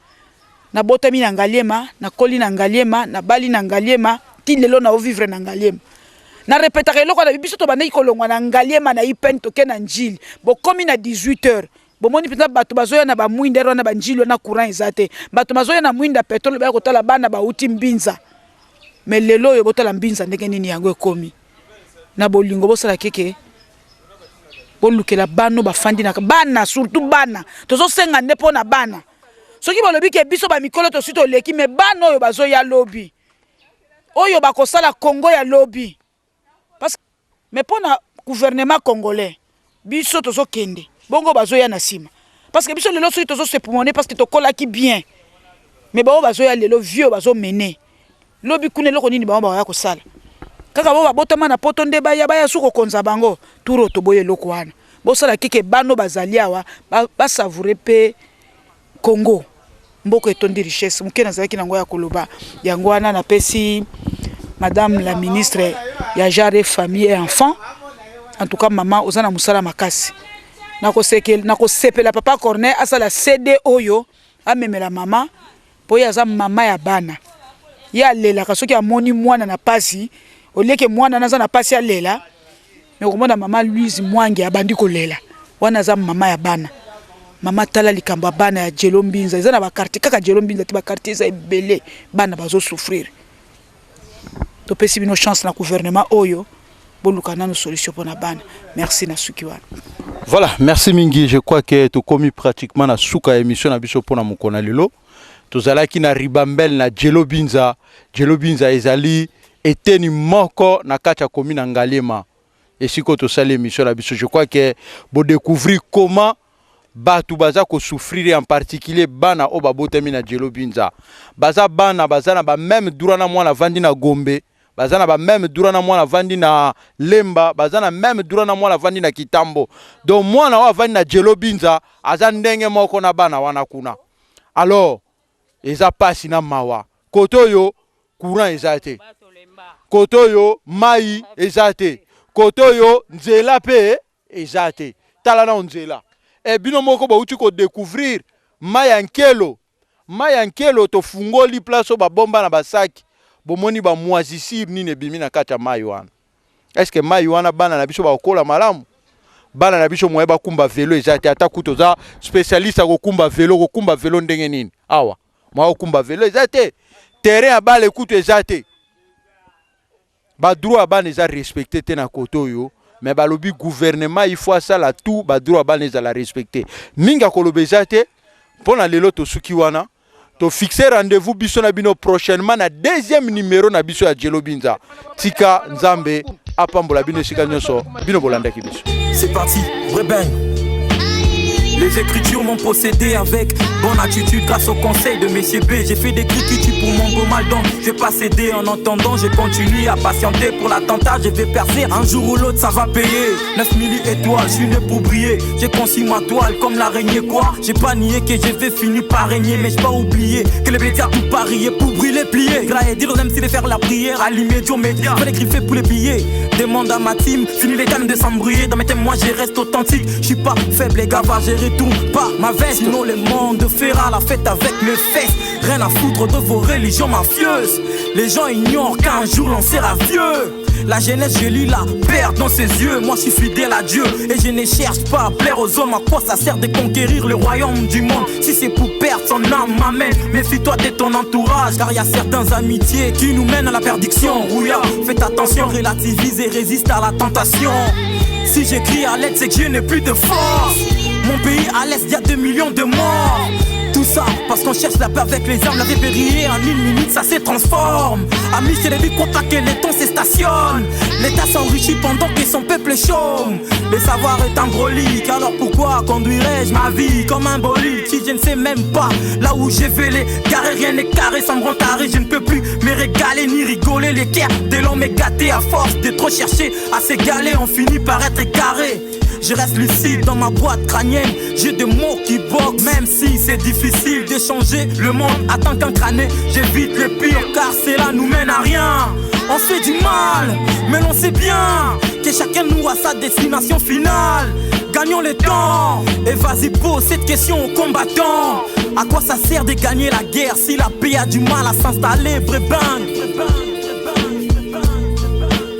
Nabotami na Ngaliema, nakoli na Ngaliema, nabali na Ngaliema, ti lelo naovivre na Ngaliema. Narepetaka eloko na biso, tobandaki kolongwa na Ngaliema na Ipene, toke na Njili, bokomi na 18 heures, bomoni mpenza bato bazoya na bamwinda wana, banjili wana courant eza te, bato bazoya na mwinda pétrole, baya kotala bana bauti Mbinza. Mais lelo oyo botala Mbinza ndenge nini yango ekomi. Na bolingo, bosala keke bolukela bano bafandi na bana, surtout bana. Tozosenga nde mpo na bana. Soki balobi ke biso bamikolo tosi toleki, mais bana oyo bazoya lobi, oyo bakosala Kongo ya lobi, parce mais mpo na gouvernement congolais, biso tozokende bongo, bazoya na nsima. Parce que biso lelo soki tozosepumone, parce que tokolaki bien, mais bango bazoya lelo, vieux bazomene lobi kuna, eloko nini bango bakoya kosala? Kaka bo babotama na poto nde baya su kokonza bango turo. Toboya eloko wana. Bosala keke bano bazali awa basavourer mpe Congo, mboka etondi richesse. Moke nazalaki nango ya koloba yango wana. Napesi madame la ministre ya Genre, Famille et Enfant, en tout cas mama, oza na mosala makasi. Nakosepela papa Corneille asala CD oyo, amemela mama, mpo ye aza mama ya bana. Ye alelaka soki amoni mwana na pasi. Olieke mwana naza na pasi, alela, mais okomona mama Louise Mwange abandi kolela. Wana aza mama ya bana. Mama, tala likambo ya bana ya Djelo Mbinza. Eza na baquartier, kaka Djelo Mbinza te, baquartier eza ebele, bana bazosouffrir. Topesi bino chance na gouvernement oyo, boluka nano solution mpona bana. Merci, na suki wana. Voilà, merci mingi. Je crois que tokomi pratiquement na suka ya émission na biso mpona mokolo na lelo. Tozalaki na Ribambel na Djelo Binza. Djelo Binza ezali eteni moko na kati ya commune ya Ngaliema, esika oyo tosali émission na biso. Je crois que bodécouvrir comment bato baza kosouffrir, en particulier bana oyo babotami na Djelo Binza. Baza bana, baza na bamême droit na mwana avandi na Gombe, baza na bamême droit na mwana avandi na Lemba, baza na même droit na mwana avandi na Kitambo. Donc mwana oyo avandi na Djelo Binza aza ndenge moko na bana wana kuna. Alors eza pasi na mawa. Kote oyo courant eza te, kote oyo mai eza te, kote oyo nzela mpe eza te. Tala nao nzela e, bino moko bauti kodécouvrir mai ya nkelo. Mai ya nkelo, tofungoli place oyo babomba na basaki, bomoni bamoisissure nini ebimi na kati ya mai wana. Est-ce mai wana bana na biso bakokola malamu? Bana na biso, moye bakumba vélo eza te. Ata kutu oza spécialiste ya kokumba vélo, kokumba vélo ndenge nini awa? Moye kokumba vélo eza te. Terrain ya bale kutu eza te. Badroit ya bana eza respecté te na kote oyo. Mais balobi gouvernement il faut asala tout, badroit ya bana ezala respecté. Mingi ya koloba eza te mpo na lelo. Tosuki wana, tofixe rendez-vous biso na bino prochainement na deuxième numéro na biso ya Djelo Binza. Tika Nzambe apambola bino esika nyonso bino bolandaki biso. C'est parti, vrai bang. Les écritures m'ont possédé avec bonne attitude grâce au conseil de Messieurs B. J'ai fait des cris qui tuent pour mon beau mal, donc je vais pas céder. En attendant, je continue à patienter pour l'attentat. Je vais percer un jour ou l'autre, ça va payer. 9000 étoiles, je suis né pour briller. J'ai conçu ma toile comme l'araignée, quoi. J'ai pas nié que je vais finir par régner, mais j'ai pas oublié que les médias tout parier pour brûler, plier. Grailler, dire aux MC de faire la prière, allumer Dieu média. Fallait griffer pour les billets. Demande à ma team, fini les thèmes de s'embrouiller. Dans mes thèmes, moi je reste authentique. Je suis pas faible, les gars, va gérer tout. Pas ma veste, sinon le monde fera la fête avec mes fesses. Rien à foutre de vos religions mafieuses. Les gens ignorent qu'un jour l'on sera vieux. La jeunesse, je lis la perte dans ses yeux. Moi, je suis fidèle à Dieu et je ne cherche pas à plaire aux hommes. À quoi ça sert de conquérir le royaume du monde si c'est pour perdre son âme? Amen. Méfie-toi de ton entourage, car y a certains amitiés qui nous mènent à la perdition. Rouya, faites attention, relativise et résiste à la tentation. Si j'écris à l'aide, c'est que je n'ai plus de force. Mon pays à l'est, y a 2 millions de morts. Tous ça parce qu'on cherche la paix avec les armes. La vie périllée en une minute, ça se transforme. Amis, c'est les crois pas que les temps se stationnent. L'État s'enrichit pendant que son peuple chôme. Le savoir est un brolique, alors pourquoi conduirais-je ma vie comme un bolide si je ne sais même pas là où j'ai vais les carré, rien n'est carré, sans me carré, je ne peux plus me régaler ni rigoler. L'équerre de l'homme est gâté à force de trop chercher à s'égaler, on finit par être écarré. Je reste lucide dans ma boîte crânienne. J'ai des mots qui boxent, même si c'est difficile de changer le monde. Attends qu'un crâné, j'évite le pire car cela nous mène à rien. On se fait du mal, mais l'on sait bien que chacun nous a sa destination finale. Gagnons le temps et vas-y pose cette question aux combattants. À quoi ça sert de gagner la guerre si la paix a du mal à s'installer, Brébang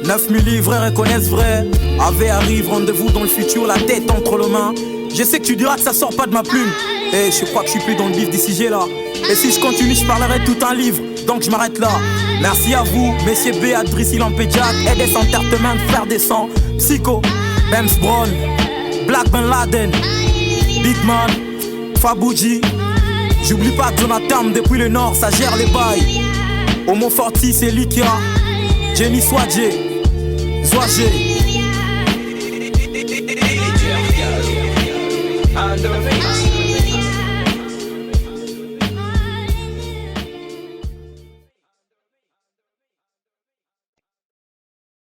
9000 livreurs reconnaissent vrai. AV arrive, rendez-vous dans le futur, la tête entre les mains. Je sais que tu diras que ça sort pas de ma plume. Et je crois que je suis plus dans le bif d'ici j'ai là. Et si je continue, je parlerai tout un livre. Donc je m'arrête là. Merci à vous, messieurs Béatrice, Ilampé Jack, Edes Entertainment, Frère des Sangs, Psycho, Bems Brown, Black Ben Laden, Big Man, Fabouji. J'oublie pas Jonathan depuis le nord, ça gère les bails. Homo Fortis et Likia, Jenny Swadje, Zouagé. And the